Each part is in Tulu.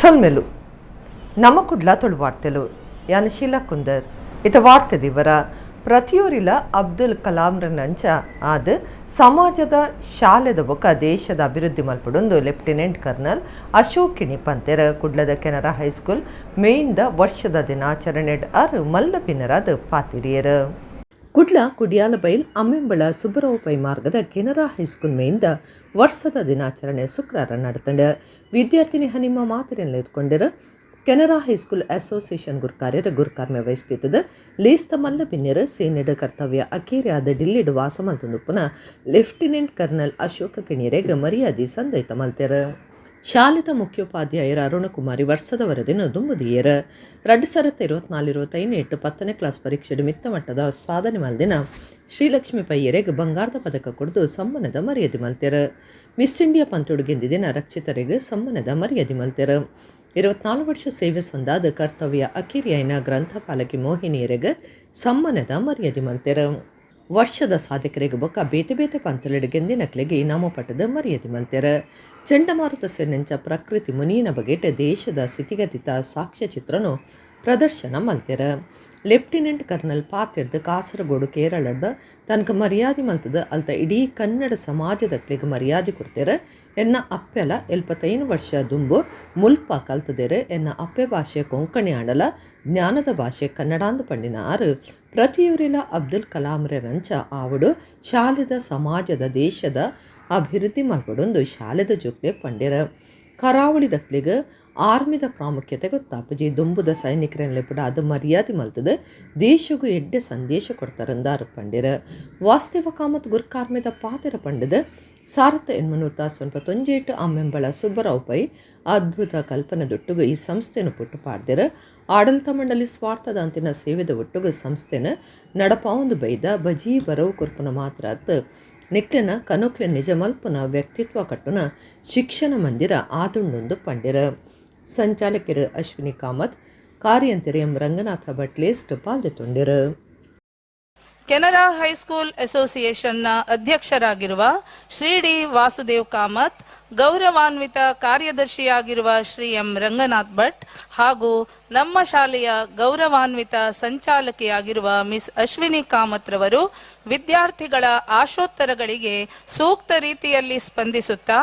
ಸೊಲ್ಮೆಲು. ನಮ್ಮ ಕುಡ್ಲ ತುಳುವಾರ್ತೆಲು. ಯಾನ್ ಶೀಲಾ ಕುಂದರ್. ಇತ ವಾರ್ತೆ ದಿವರ. ಪ್ರತಿಯೊರಿಲ ಅಬ್ದುಲ್ ಕಲಾಂರನಂಚ ಆದ್ ಸಮಾಜದ, ಶಾಲೆದ ಬೊಕ ದೇಶದ ಅಭಿವೃದ್ಧಿ ಮಲ್ಪಡೊಂದು ಲೆಫ್ಟಿನೆಂಟ್ ಕರ್ನಲ್ ಅಶೋಕ್ ಕಿಣಿ ಪಂತೆರ್. ಕುಡ್ಲದ ಕೆನರಾ ಹೈಸ್ಕೂಲ್ ಮೇಯಿಂದ ವರ್ಷದ ದಿನಾಚರಣೆಡ್ ಅರ್ ಮಲ್ಲ ಬಿನ್ನರಾದ್ ಪಾತಿರಿಯರ್. ಕುಡ್ಲ ಕುಡಿಯಾಲಬೈಲ್ ಅಮ್ಮೆಂಬಳ ಸುಬ್ಬರಾವ್ ಪೈ ಮಾರ್ಗದ ಕೆನರಾ ಹೈಸ್ಕೂಲ್ ಮೇಯಿಂದ ವರ್ಷದ ದಿನಾಚರಣೆ ಶುಕ್ರವಾರ ನಡೆತಂಡು. ವಿದ್ಯಾರ್ಥಿನಿ ಹನಿಮ ಮಾತೆರೆನ್ ಎದ್ಕೊಂಡೆರ್. Canara high school association ಗುರ್ಕಾರ್ಯರು ಗುರ್ಕಾರ್ಮೆ ವಹಿಸ್ತಿತ್ತದ. ಲೇಸ್ತ ಮಲ್ಲ ಬಿನ್ನೆರ್, ಸೇನೆಡ್ ಕರ್ತವ್ಯ ಅಕೇರಿಯಾದ ಡಿಲ್ಲಿಡ್ ವಾಸ ಮಲ್ತೊಂದುಪ್ಪುನ ಲೆಫ್ಟಿನೆಂಟ್ ಕರ್ನಲ್ ಅಶೋಕ ಕಿಣಿಯರೆಗ್ ಮರ್ಯಾದೆ ಸಂದೈತ ಮಲ್ತೆರ್. ಶಾಲೆದ ಮುಖ್ಯೋಪಾಧ್ಯಾಯರ ಅರುಣಕುಮಾರಿ ವರ್ಷದ ವರದಿನ ದುಂಬುದಿಯೆರ್. 2024-25 ಎಟ್ಟು 10ನೇ ಕ್ಲಾಸ್ ಪರೀಕ್ಷೆಡ್ ಮಿತ್ತ ಮಟ್ಟದ ಸಾಧನೆ ಮಲ್ದಿನ ಶ್ರೀಲಕ್ಷ್ಮಿ ಪೈಯರೆಗ್ ಬಂಗಾರದ ಪದಕ ಕೊಡ್ದು ಸಮ್ಮಾನದ ಮರ್ಯಾದೆ ಮಲ್ತೆರ್. ಮಿಸ್ ಇಂಡಿಯಾ ಪಂತೊಡು ಗೆಂದಿದಿನ ರಕ್ಷಿತರೆಗ್ ಸಮ್ಮಾನದ ಮರ್ಯಾದೆ ಮಲ್ತೆರ್. 24 ವರ್ಷ ಸೇವೆ ಸಂದಾದ ಕರ್ತವ್ಯ ಅಕೇರಿಯಾಯಿನ ಗ್ರಂಥಪಾಲಕಿ ಮೋಹಿನಿಯರೆಗ್ ಸಮ್ಮಾನದ ಮರ್ಯಾದೆ ಮಲ್ತೆರ್. ವರ್ಷದ ಸಾಧಕರಿಗೆ ಬೊಕ್ಕ ಬೇತೆ ಬೇತೆ ಪಂತೊಲೆಡ್ ಗೆಂದಿನಕ್ಲೆಗ್ ಇನಾಮು ಪಟ್ಟದ ಮರ್ಯಾದೆ ಮಲ್ತೆರ್. ಚಂಡಮಾರುತ ಸೇರಿನಂಚ ಪ್ರಕೃತಿ ಮುನಿಯನ ಬಗೆಟ್ ದೇಶದ ಸ್ಥಿತಿಗತಿತ ಸಾಕ್ಷ್ಯಚಿತ್ರನು ಪ್ರದರ್ಶನ ಮಲ್ತೆರ್. ಲೆಫ್ಟಿನೆಂಟ್ ಕರ್ನಲ್ ಪಾತೆರ್ದ್, ಕಾಸರಗೋಡು ಕೇರಳದ ತನಕ ಮರ್ಯಾದೆ ಮಲ್ತದ ಅಲ್ತ ಇಡೀ ಕನ್ನಡ ಸಮಾಜದಕ್ಲೆಗ್ ಮರ್ಯಾದೆ ಕೊಡ್ತೇರೆ. ಎನ್ನ ಅಪ್ಪೆಲ 75 ವರ್ಷ ದುಂಬು ಮುಲ್ಪ ಕಲ್ತದೇರು. ಎನ್ನ ಅಪ್ಪೆ ಭಾಷೆ ಕೊಂಕಣಿ ಆಂಡಲ ಜ್ಞಾನದ ಭಾಷೆ ಕನ್ನಡಾಂದು ಪಂಡಿನ ಆರು, ಪ್ರತಿಯೊರಿಲ ಅಬ್ದುಲ್ ಕಲಾಂರೆನಂಚ ಆವಡು, ಶಾಲೆದ, ಸಮಾಜದ, ದೇಶದ ಅಭಿವೃದ್ಧಿ ಮಲ್ಪಡೊಂದು ಶಾಲೆದ ಜೋಕ್ಲೆ ಪಂಡೆರ್. ಕರಾವಳಿ ದಕ್ಲೆಗ್ ಆರ್ಮಿದ ಪ್ರಾಮುಖ್ಯತೆ ಗೊತ್ತಾಪುಜಿ. ದುಂಬುದ ಸೈನಿಕರನ್ನ ಅದು ಮರ್ಯಾದೆ ಮಲ್ತದ ದೇಶಗೂ ಎಡ್ಡೆ ಸಂದೇಶ ಕೊಡ್ತಾರಂದಾರು ಪಂಡೆರ್. ವಾಸ್ತವ ಕಾಮತ್ ಗುರ್ಕಾರ್ಮೆದ ಪಾತೆರ ಪಂಡದ, 1898 ಅಮ್ಮೆಂಬಳ ಸುಬ್ಬರಾವ್ ಪೈ ಅದ್ಭುತ ಕಲ್ಪನೆ ದೊಟ್ಟುಗು ಈ ಸಂಸ್ಥೆನ ಪುಟ್ಟು ಪಾಡ್ದೆರ್. ಆಡಳಿತ ಮಂಡಳಿ ಸ್ವಾರ್ಥದಾಂತಿನ ಸೇವೆದ ಒಟ್ಟುಗು ಸಂಸ್ಥೆನ ನಡಪಾವೊಂದು ಬೈದ. ಬಜೀ ಬರವು ಕೊರ್ಪುನ ಮಾತ್ರ ಅತ್, ನಿಕ್ಲೆನ ಕನೊಕ್ಲೆ ನಿಜ ಮಲ್ಪುನ, ವ್ಯಕ್ತಿತ್ವ ಕಟ್ಟುನ ಶಿಕ್ಷಣ ಮಂದಿರ ಆದುಂಡೊಂದು ಪಂಡೆರ್. ಸಂಚಾಲಕರು ಅಶ್ವಿನಿ ಕಾಮತ್, ಕಾರ್ಯಂತೆರ್ ಎಂ ರಂಗನಾಥ ಭಟ್ ಲೇಸ್ಟ್ ಪಾಲ್ದೆತೊಂಡೆರ್. ಕೆನರಾ ಹೈಸ್ಕೂಲ್ ಅಸೋಸಿಯೇಷನ್ನ ಅಧ್ಯಕ್ಷರಾಗಿರುವ ಶ್ರೀ ಡಿ ವಾಸುದೇವ್ ಕಾಮತ್, ಗೌರವಾನ್ವಿತ ಕಾರ್ಯದರ್ಶಿಯಾಗಿರುವ ಶ್ರೀ ಎಂ ರಂಗನಾಥ್ ಭಟ್ ಹಾಗೂ ನಮ್ಮ ಶಾಲೆಯ ಗೌರವಾನ್ವಿತ ಸಂಚಾಲಕಿಯಾಗಿರುವ ಮಿಸ್ ಅಶ್ವಿನಿ ಕಾಮತ್ ರವರು ವಿದ್ಯಾರ್ಥಿಗಳ ಆಶೋತ್ತರಗಳಿಗೆ ಸೂಕ್ತ ರೀತಿಯಲ್ಲಿ ಸ್ಪಂದಿಸುತ್ತಾ,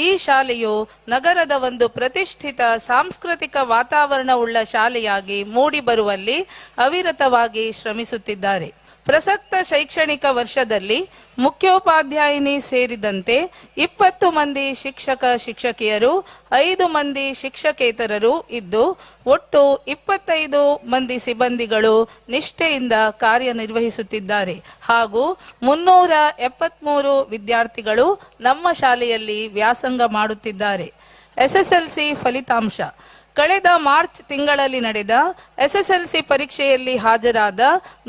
ಈ ಶಾಲೆಯು ನಗರದ ಒಂದು ಪ್ರತಿಷ್ಠಿತ ಸಾಂಸ್ಕೃತಿಕ ವಾತಾವರಣವುಳ್ಳ ಶಾಲೆಯಾಗಿ ಮೂಡಿಬರುವಲ್ಲಿ ಅವಿರತವಾಗಿ ಶ್ರಮಿಸುತ್ತಿದ್ದಾರೆ. ಪ್ರಸಕ್ತ ಶೈಕ್ಷಣಿಕ ವರ್ಷದಲ್ಲಿ ಮುಖ್ಯೋಪಾಧ್ಯಾಯಿನಿ ಸೇರಿದಂತೆ 20 ಮಂದಿ ಶಿಕ್ಷಕ ಶಿಕ್ಷಕಿಯರು, ಐದು ಮಂದಿ ಶಿಕ್ಷಕೇತರರು ಇದ್ದು, ಒಟ್ಟು 25 ಮಂದಿ ಸಿಬ್ಬಂದಿಗಳು ನಿಷ್ಠೆಯಿಂದ ಕಾರ್ಯನಿರ್ವಹಿಸುತ್ತಿದ್ದಾರೆ ಹಾಗೂ 373 ವಿದ್ಯಾರ್ಥಿಗಳು ನಮ್ಮ ಶಾಲೆಯಲ್ಲಿ ವ್ಯಾಸಂಗ ಮಾಡುತ್ತಿದ್ದಾರೆ. ಎಸ್ಎಸ್ಎಲ್ಸಿ ಫಲಿತಾಂಶ. ಕಳೆದ ಮಾರ್ಚ್ ತಿಂಗಳಲ್ಲಿ ನಡೆದ ಎಸ್ಎಸ್ಎಲ್ಸಿ ಪರೀಕ್ಷೆಯಲ್ಲಿ ಹಾಜರಾದ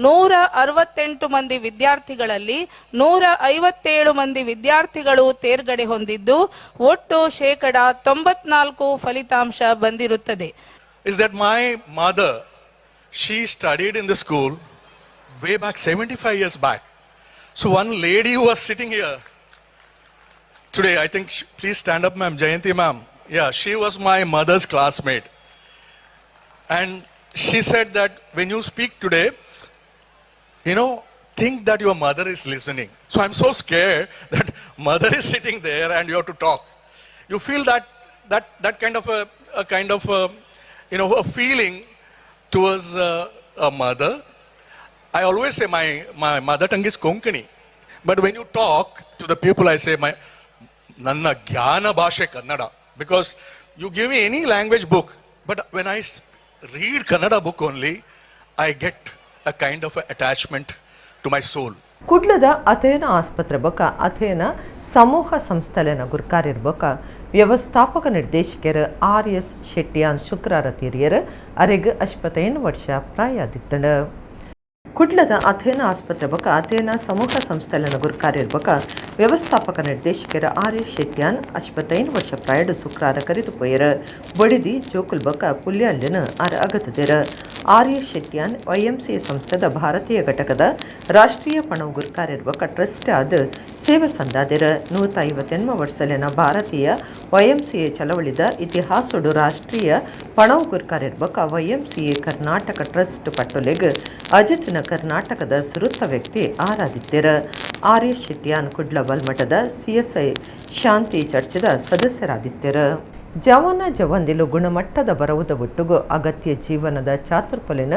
168 ಮಂದಿ ವಿದ್ಯಾರ್ಥಿಗಳಲ್ಲಿ 157 ಮಂದಿ ವಿದ್ಯಾರ್ಥಿಗಳು ತೇರ್ಗಡೆ ಹೊಂದಿದ್ದು, ಒಟ್ಟು 94% ಫಲಿತಾಂಶ ಬಂದಿರುತ್ತದೆ. Is that my mother, she studied in the school way back 75 years back. So one lady who was sitting here today, I think, please stand up, ma'am, Jayanti ma'am. Yeah, she was my mother's classmate. And she said that when you speak today, think that your mother is listening. So I'm so scared that mother is sitting there and you have to talk. You feel that kind of a kind of a, you know a feeling towards a mother. I always say my mother tongue is Konkani. But when you talk to the people, I say my ನನ್ನ ಜ್ಞಾನ ಭಾಷೆ Kannada, because you give me any language book, but when I read Kannada book only, I get a kind of attachment to my soul. ಕುಡ್ಲದ ಅಥೇನ ಆಸ್ಪತ್ರೆ ಬೊಕ ಅಥೇನ ಸಮೂಹ ಸಂಸ್ಥೆಲೆನ ಗುರ್ಕಾರ್ಯರ್ ಬೊಕ ವ್ಯವಸ್ಥಾಪಕ ನಿರ್ದೇಶಕರು ಆರ್ ಎಸ್ ಶೆಟ್ಟಿಯಾನ್ ಶುಕ್ರಾರ ತೀರಿಯರ್. ಅರೆಗ್ 55 ವರ್ಷ ಪ್ರಾಯದಿತ್ತಂಡು. ಕುಡ್ಲದ ಅಥೇನ ಆಸ್ಪತ್ರೆ ಬೊಕ ಅಥೇನ ಸಮೂಹ ಸಂಸ್ಥೆಲೆನ ಗುರ್ಕಾರ್ಯರ್ ಬೊಕ ವ್ಯವಸ್ಥಾಪಕ ನಿರ್ದೇಶಕರ ಆರ್ ಎಸ್ ಶೆಟ್ಯಾನ್ 55 ವರ್ಷ ಪ್ರಾಯಡು ಶುಕ್ರಾರ ಕರಿದು ಪೋಯೆರ್. ಬೊಡಿದಿ ಜೋಕುಲ್ ಬೊಕ್ಕ ಪುಲ್ಯಾಲ್ಯನ್ ಆರ್ ಅಗತದೆರ್. R S Shetyan YMCA ಸಂಸ್ಥೆದ ಭಾರತೀಯ ಘಟಕದ ರಾಷ್ಟ್ರೀಯ ಪಣವು ಗುರ್ಕಾರ್ಯರ್ ಬೊಕ್ಕ ಟ್ರಸ್ಟ್ ಆದ್ ಸೇವೆ ಸಂದಾದೆರ್. 158 ವರ್ಷಲೆನ ಭಾರತೀಯ ವೈಎಂಸಿಎ ಚಳವಳಿದ ಇತಿಹಾಸೊಡು ರಾಷ್ಟ್ರೀಯ ಪಣವು ಗುರ್ಕಾರ್ಯರ್ ಬೊಕ್ಕ ವೈಎಂಸಿಎ ಕರ್ನಾಟಕ ಟ್ರಸ್ಟ್ ಪಟ್ಟೊಲೆಗ್ ಅಜಿತ್ನ ಕರ್ನಾಟಕದ ಸುರುತ್ತ ವ್ಯಕ್ತಿ ಆರಾಧಿತ್ಯರ್. ಆರ್ ಎಸ್ ಶೆಟ್ಯಾನ್ ಕುಡ್ಲ ಬಲ್ಮಠದ ಸಿಎಸ್ಐ ಶಾಂತಿ ಚರ್ಚದ ಸದಸ್ಯರಾದಿತ್ಯರ್. ಜವನ ಜವಂದಿಲು ಗುಣಮಟ್ಟದ ಬರವುದ ಒಟ್ಟುಗು ಅಗತ್ಯ ಜೀವನದ ಚಾತುರ್ಪೊಲೆನ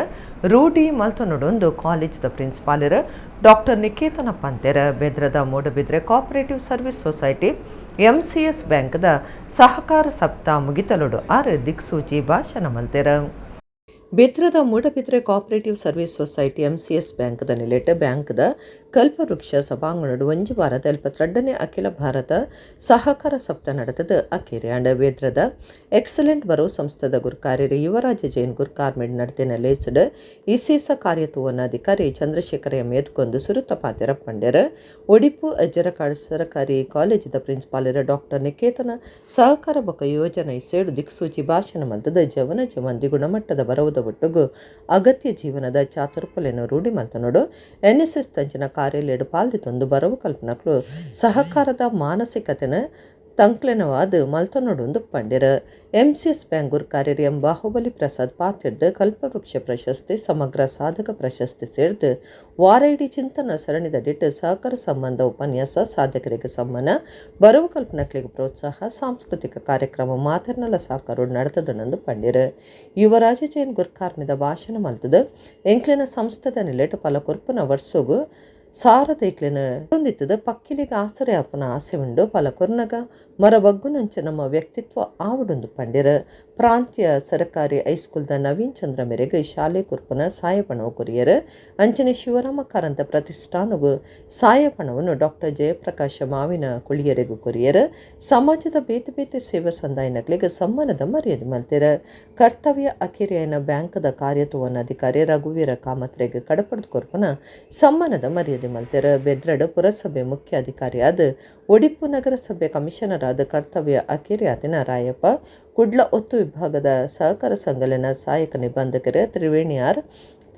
ರೂಢಿ ಮಲ್ತೊನೊಡೊಂದು ಕಾಲೇಜ್ದ ಪ್ರಿನ್ಸಿಪಾಲರು ಡಾಕ್ಟರ್ ನಿಕೇತನ ಪಂತೆರ್. ಬೆದ್ರದ Moodbidri cooperative service society MCS ಬ್ಯಾಂಕ್ದ ಸಹಕಾರ ಸಪ್ತಾಹ ಮುಗಿತಲೊಡು ಆರ್ ದಿಕ್ಸೂಚಿ ಭಾಷಣ ಮಲ್ತೆರ್. ಬೆದ್ರದ Moodbidri cooperative service society MCS ಬ್ಯಾಂಕ್ದ ನಿಲೆಟ್ ಬ್ಯಾಂಕ್ದ ಕಲ್ಪವೃಕ್ಷ ಸಭಾಂಗಣಡು ಒಂಜಿ ವಾರದ 72ನೇ ಅಖಿಲ ಭಾರತ ಸಹಕಾರ ಸಪ್ತಾಹ ನಡೆತದ ಅಕೇರಿಯಾಂಡ್. ಬೆದ್ರದ ಎಕ್ಸಲೆಂಟ್ ಬರೋ ಸಂಸ್ಥೆದ ಗುರ್ಕಾರ್ಯರು ಯುವರಾಜ ಜೈನ್ ಗುರ್ಕಾರ್ಮೆಡ್ ನಡೆತಿನ ಲೇಸ್ಡ್ ಇಸೇಸ ಕಾರ್ಯತುವನ ಅಧಿಕಾರಿ ಚಂದ್ರಶೇಖರ ಎಂ ಎದ್ಕೊಂದು ಸುರುತ ಪಾತೆರ ಪಂಡೆರ್. ಒಡಿಪು ಅಜ್ಜರಕಾಡು ಸರಕಾರಿ ಕಾಲೇಜಿದ ಪ್ರಿನ್ಸಿಪಾಲರು ಡಾಕ್ಟರ್ ನಿಕೇತನ ಸಹಕಾರ ಬೊಕ್ಕ ಯೋಜನೆ ಸೇಡು ದಿಕ್ಸೂಚಿ ಭಾಷಣ ಮಲ್ತದ ಜವನ ಜವಂದಿ ಗುಣಮಟ್ಟದ ಬರವುದ ಒಟ್ಟುಗು ಅಗತ್ಯ ಜೀವನದ ಚಾತುರ್ಪೊಲೆನು ರೂಢಿ ಮಲ್ತನೋಡು ಎನ್ಎಸ್ಎಸ್ ತಂಚಿನ ಕಾರ್ಯಾಲಯಡು ಪಾಲ್ದಿತೊಂದು ಬರವು ಕಲ್ಪನಕ್ಲು ಸಹಕಾರದ ಮಾನಸಿಕತೆನ ತಂಕ್ಲೆನವಾದ್ ಮಲ್ತನೊಡೊಂದು ಪಂಡೆರ್. MCS bank ಗುರ್ಕಾರ್ಯರು M Bahubali Prasad ಪಾತಿರ್ದ್ ಕಲ್ಪವೃಕ್ಷ ಪ್ರಶಸ್ತಿ, ಸಮಗ್ರ ಸಾಧಕ ಪ್ರಶಸ್ತಿ ಸೇರ್ದು ವಾರೈಡಿ ಚಿಂತನ ಸರಣಿದಡಿಟ್ಟು ಸಹಕಾರ ಸಂಬಂಧ ಉಪನ್ಯಾಸ, ಸಾಧಕರಿಗೆ ಸಮ್ಮಾನ, ಬರವು ಕಲ್ಪನಕ್ಲಿಗೆ ಪ್ರೋತ್ಸಾಹ, ಸಾಂಸ್ಕೃತಿಕ ಕಾರ್ಯಕ್ರಮ ಮಾತರ್ನಲ ಸಹಕಾರೋಡು ನಡೆತದೊಂದು ಪಂಡೆರ್. ಯುವರಾಜ ಜೈನ್ ಗುರ್ಕಾರ್ಮಿದ ಭಾಷಣ ಮಲ್ತದ ಎಂಕ್ಲೆನ ಸಂಸ್ಥೆದ ನಿಲೆಟ್ ಪಲ ಕೊರ್ಪುನ ವರ್ಷಗು ಸಾರದ ಇಕ್ಲೆನ ಹೊಂದಿತ್ತದ ಪಕ್ಕಿಲಿಗೆ ಆಸರೆ ಆಪನ ಆಸೆ ಉಂಡು ಪಲ ಕೊರ್ನಗ ಮರ ಬಗ್ಗುನಂಚ ನಮ್ಮ ವ್ಯಕ್ತಿತ್ವ ಆವಡೊಂದು ಪಂಡೆರ್. ಪ್ರಾಂತ್ಯ ಸರಕಾರಿ ಹೈಸ್ಕೂಲ್ದ ನವೀನ್ ಚಂದ್ರ ಮೇರೆಗೆ ಶಾಲೆ ಕುರ್ಪನ ಸಾಯಪಣವು ಕೊರಿಯರ್. ಅಂಚನೆ ಶಿವರಾಮ ಕಾರಂತ ಪ್ರತಿಷ್ಠಾನಗು ಸಾಯಪಣವನ್ನು ಡಾಕ್ಟರ್ ಜಯಪ್ರಕಾಶ ಮಾವಿನ ಕುಳಿಯರೆಗೂ ಕೊರಿಯರ್. ಸಮಾಜದ ಬೇತೆ ಬೇತೆ ಸೇವಾ ಸಂದಾಯನಗಳಿಗೆ ಸಮ್ಮಾನದ ಮರ್ಯಾದೆ ಮಲ್ತೆರ್. ಕರ್ತವ್ಯ ಅಖಿರಿಯನ ಬ್ಯಾಂಕ್ದ ಕಾರ್ಯತ್ವನ ಅಧಿಕಾರಿ ರಘುವೀರ ಕಾಮತ್ರೆಗೆ ಕಡಪಡೆದು ಕೊರ್ಪನ ಸಮ್ಮಾನದ ಮರ್ಯಾದೆ ಮಲ್ತೆರ್. ಬೆದ್ರಡ್ ಪುರಸಭೆ ಮುಖ್ಯ ಅಧಿಕಾರಿಯಾದ ಒಡಿಪು ನಗರಸಭೆ ಕಮಿಷನರ್ ಆದ ಕರ್ತವ್ಯ ಅಖಿರಿಯಾತಿನ ರಾಯಪ್ಪ, ಕುಡ್ಲ ಒತ್ತು ವಿಭಾಗದ ಸಹಕಾರ ಸಂಘಲನ ಸಹಾಯಕ ನಿಬಂಧಕರ Triveni R,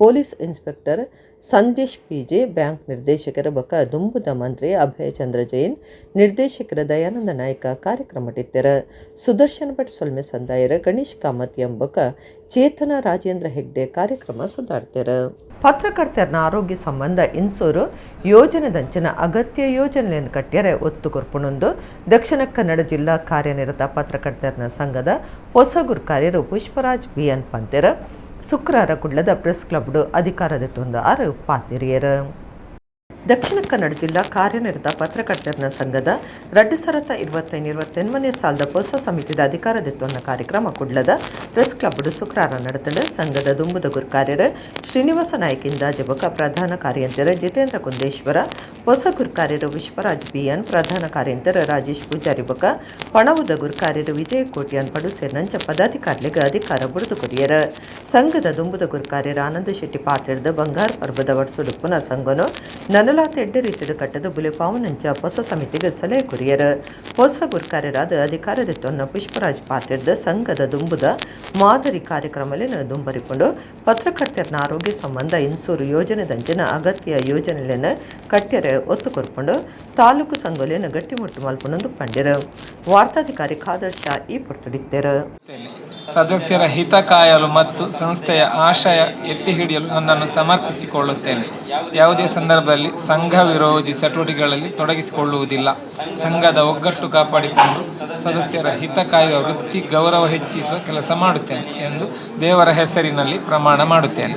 police inspector Sandesh PJ, bank ನಿರ್ದೇಶಕರ ಬೊಕ್ಕ ದುಂಬುದ ಮಂತ್ರಿ ಅಭಯಚಂದ್ರ ಜೈನ್, ನಿರ್ದೇಶಕರ ದಯಾನಂದ ನಾಯ್ಕ ಕಾರ್ಯಕ್ರಮ ಸುದರ್ಶನ್ ಭಟ್ ಸೊಲ್ಮೆ ಸಂದಾಯರ, ಗಣೇಶ್ ಕಾಮತ್ ಎಂಬಕ ಚೇತನ ರಾಜೇಂದ್ರ ಹೆಗ್ಡೆ ಕಾರ್ಯಕ್ರಮ ಸುಧಾರ್ತಿರ. ಪತ್ರಕರ್ತರನ ಆರೋಗ್ಯ ಸಂಬಂಧ ಇನ್ಸೂರು ಯೋಜನೆದಂಚಿನ ಅಗತ್ಯ ಯೋಜನೆಯನ್ನು ಕಟ್ಟಿಯರೆ ಒತ್ತು ಕೊರ್ಪುಣೊಂದು ದಕ್ಷಿಣ ಕನ್ನಡ ಜಿಲ್ಲಾ ಕಾರ್ಯನಿರತ ಪತ್ರಕರ್ತರನ ಸಂಘದ ಹೊಸ ಗುರ್ಕಾರ್ಯರು ಪುಷ್ಪರಾಜ್ ಬಿ ಎನ್ ಪಂತೆರ ಶುಕ್ರವಾರ ಕುಡ್ಲದ ಪ್ರೆಸ್ ಕ್ಲಬ್ಡು ಅಧಿಕಾರದ ತೊಂದು ಆರು ಪಾತಿರಿಯರು. ದಕ್ಷಿಣ ಕನ್ನಡ ಜಿಲ್ಲಾ ಕಾರ್ಯನಿರತ ಪತ್ರಕರ್ತರನ ಸಂಘದ 2025-28ನೇ ಸಾಲದ ಹೊಸ ಸಮಿತಿದ ಅಧಿಕಾರದಿತ್ವನ್ನ ಕಾರ್ಯಕ್ರಮ ಕುಡ್ಲದ ಪ್ರೆಸ್ ಕ್ಲಬ್ಡು ಶುಕ್ರವಾರ ನಡೆತಂಡು. ಸಂಘದ ದುಂಬುದ ಗುರ್ಕಾರ್ಯರು ಶ್ರೀನಿವಾಸ ನಾಯ್ಕ ಇಂದಾಜಬಕ ಪ್ರಧಾನ ಕಾರ್ಯಂತರ ಜಿತೇಂದ್ರ ಕುಂದೇಶ್ವರ, ಹೊಸ ಗುರ್ಕಾರ್ಯರು ವಿಶ್ವರಾಜ್ ಬಿ ಎನ್, ಪ್ರಧಾನ ಕಾರ್ಯಂತರ ರಾಜೇಶ್ ಪೂಜಾರಿ ಬೊಕ ಪಣವುದ ಗುರ್ಕಾರ್ಯರು ವಿಜಯ ಕೋಟ್ಯಾನ್ ಪಡು ಸೇರಿನಂಚ ಪದಾಧಿಕಾರಿಗಳಿಗೆ ಅಧಿಕಾರ ಬುಡಿದು ಕೊರಿಯರು. ಸಂಘದ ದುಂಬುದ ಗುರ್ಕಾರ್ಯರು ಆನಂದ ಶೆಟ್ಟಿ ಪಾತಿರ್ದ ಬಂಗಾರ ಪರ್ಬದ ವರ್ಷಡುಪ್ಪುನ ಸಂಘನು ನನಲಾತ ಎಡ್ಡೆ ರೀತಿಯ ಕಟ್ಟದ ಬುಲೆಪಾವನಂಚ ಹೊಸ ಸಮಿತಿಗೆ ಸಲಹೆ ಕೊರಿಯರು. ಹೊಸ ಗುರ್ಕಾರ್ಯರಾದ ಅಧಿಕಾರದ ತೊನ್ನ ಪುಷ್ಪರಾಜ್ ಪಾತಿರ್ದ ಸಂಘದ ದುಂಬುದ ಮಾದರಿ ಕಾರ್ಯಕ್ರಮಲಿನ ದುಂಬರಿಕೊಂಡು ಪತ್ರಕರ್ತರನ ಆರೋಗ್ಯ ಸಂಬಂಧ ಇನ್ಸೂರು ಯೋಜನೆದಂಚಿನ ಅಗತ್ಯ ಯೋಜನೆಯನ್ನು ಕಟ್ಯರೆ ಒತ್ತು ಕೊರ್ಕೊಂಡು ತಾಲೂಕು ಸಂಘಲೆಯನ್ನು ಗಟ್ಟಿಮುಟ್ಟು ಮಲ್ಪನೊಂದು ಪಂಡ್ಯರು. ವಾರ್ತಾಧಿಕಾರಿ ಖಾದರ್ ಶಾ ಈ ಪೊರ್ತುಡಿತ್ತರು. ಸದಸ್ಯರ ಹಿತ ಕಾಯಲು ಮತ್ತು ಸಂಸ್ಥೆಯ ಆಶಯ ಎತ್ತಿ ಹಿಡಿಯಲು ನನ್ನನ್ನು ಸಮರ್ಪಿಸಿಕೊಳ್ಳುತ್ತೇನೆ. ಯಾವುದೇ ಸಂದರ್ಭದಲ್ಲಿ ಸಂಘ ವಿರೋಧಿ ಚಟುವಟಿಕೆಗಳಲ್ಲಿ ತೊಡಗಿಸಿಕೊಳ್ಳುವುದಿಲ್ಲ. ಸಂಘದ ಒಗ್ಗಟ್ಟು ಕಾಪಾಡಿಕೊಂಡು ಸದಸ್ಯರ ಹಿತ ಕಾಯುವ ವೃತ್ತಿ ಗೌರವ ಹೆಚ್ಚಿಸುವ ಕೆಲಸ ಮಾಡುತ್ತೇನೆ ಎಂದು ದೇವರ ಹೆಸರಿನಲ್ಲಿ ಪ್ರಮಾಣ ಮಾಡುತ್ತೇನೆ.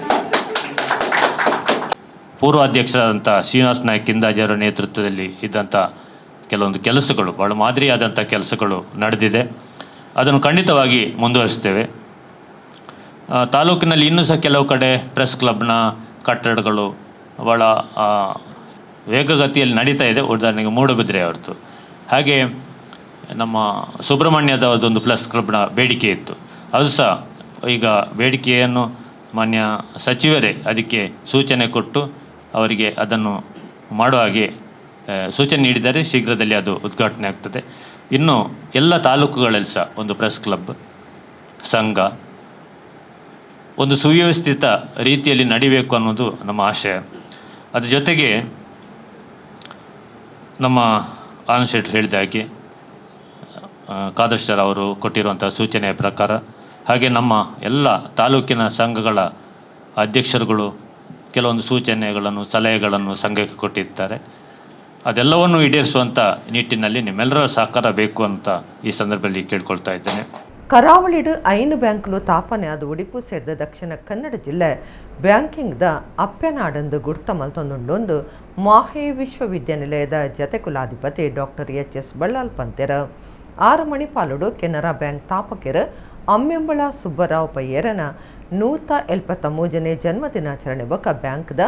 ಪೂರ್ವ ಅಧ್ಯಕ್ಷರಾದಂಥ ಶ್ರೀನಿವಾಸ ನಾಯ್ಕ ಇಂದಾಜಿಯವರ ನೇತೃತ್ವದಲ್ಲಿ ಇದ್ದಂಥ ಕೆಲವೊಂದು ಕೆಲಸಗಳು ಭಾಳ ಮಾದರಿಯಾದಂಥ ಕೆಲಸಗಳು ನಡೆದಿದೆ. ಅದನ್ನು ಖಂಡಿತವಾಗಿ ಮುಂದುವರಿಸ್ತೇವೆ. ತಾಲೂಕಿನಲ್ಲಿ ಇನ್ನೂ ಸಹ ಕೆಲವು ಕಡೆ ಪ್ರೆಸ್ ಕ್ಲಬ್ನ ಕಟ್ಟಡಗಳು ಭಾಳ ವೇಗಗತಿಯಲ್ಲಿ ನಡೀತಾ ಇದೆ. ಉದಾಹರಣೆಗೆ ಮೂಡುಬಿದ್ರೆ ಅವರದ್ದು, ಹಾಗೆ ನಮ್ಮ ಸುಬ್ರಹ್ಮಣ್ಯದವರದೊಂದು ಪ್ರೆಸ್ ಕ್ಲಬ್ನ ಬೇಡಿಕೆ ಇತ್ತು. ಅದು ಸಹ ಈಗ ಬೇಡಿಕೆಯನ್ನು ಮಾನ್ಯ ಸಚಿವರೇ ಅದಕ್ಕೆ ಸೂಚನೆ ಕೊಟ್ಟು ಅವರಿಗೆ ಅದನ್ನು ಮಾಡುವ ಹಾಗೆ ಸೂಚನೆ ನೀಡಿದರೆ ಶೀಘ್ರದಲ್ಲಿ ಅದು ಉದ್ಘಾಟನೆ ಆಗ್ತದೆ. ಇನ್ನು ಎಲ್ಲ ತಾಲೂಕುಗಳಲ್ಲಿ ಸಹ ಒಂದು ಪ್ರೆಸ್ ಕ್ಲಬ್ ಸಂಘ ಒಂದು ಸುವ್ಯವಸ್ಥಿತ ರೀತಿಯಲ್ಲಿ ನಡಿಬೇಕು ಅನ್ನೋದು ನಮ್ಮ ಆಶಯ. ಅದ್ರ ಜೊತೆಗೆ ನಮ್ಮ ಆನಂದ್ ಶೆಟ್ಟಿ ಹೇಳಿದ ಹಾಗೆ ಖಾದರ್ ಸರ್ ಅವರು ಕೊಟ್ಟಿರುವಂಥ ಸೂಚನೆಯ ಪ್ರಕಾರ ಹಾಗೆ ನಮ್ಮ ಎಲ್ಲ ತಾಲೂಕಿನ ಸಂಘಗಳ ಅಧ್ಯಕ್ಷರುಗಳು ಕೆಲವೊಂದು ಸೂಚನೆಗಳನ್ನು ಸಲಹೆಗಳನ್ನು ಸಂಘಕ್ಕೆ ಕೊಟ್ಟಿರ್ತಾರೆ. ಅದೆಲ್ಲವನ್ನು ಈಡೇರಿಸುವಂಥ ನಿಟ್ಟಿನಲ್ಲಿ ನಿಮ್ಮೆಲ್ಲರ ಸಹಕಾರ ಬೇಕು ಅಂತ ಈ ಸಂದರ್ಭದಲ್ಲಿ ಕೇಳ್ಕೊಳ್ತಾ ಇದ್ದೇನೆ. ಕರಾವಳಿಡು 5 ಬ್ಯಾಂಕ್ಲು ತಾಪನೆ ಅದು ಉಡುಪು ಸೇರಿದ ದಕ್ಷಿಣ ಕನ್ನಡ ಜಿಲ್ಲೆ ಬ್ಯಾಂಕಿಂಗ್ದ ಅಪ್ಪೆನಾಡಂದು ಗುರ್ತ ಮಲ್ತೊಂದುಂಡೊಂದು ಮಾಹೆ ವಿಶ್ವವಿದ್ಯಾನಿಲಯದ ಜತೆ ಕುಲಾಧಿಪತಿ ಡಾಕ್ಟರ್ ಎಚ್.ಎಸ್. ಬಳ್ಳಾಲ್ ಪಂತೆರ. 6 ಮಣಿಪಾಲುಡು ಕೆನರಾ ಬ್ಯಾಂಕ್ ತಾಪಕೆರ ಅಮ್ಮೆಂಬಳ ಸುಬ್ಬರಾವ್ ಪಯ್ಯರನ 173ನೇ ಜನ್ಮದಿನಾಚರಣೆ ಬೊಕ್ಕ ಬ್ಯಾಂಕ್ದ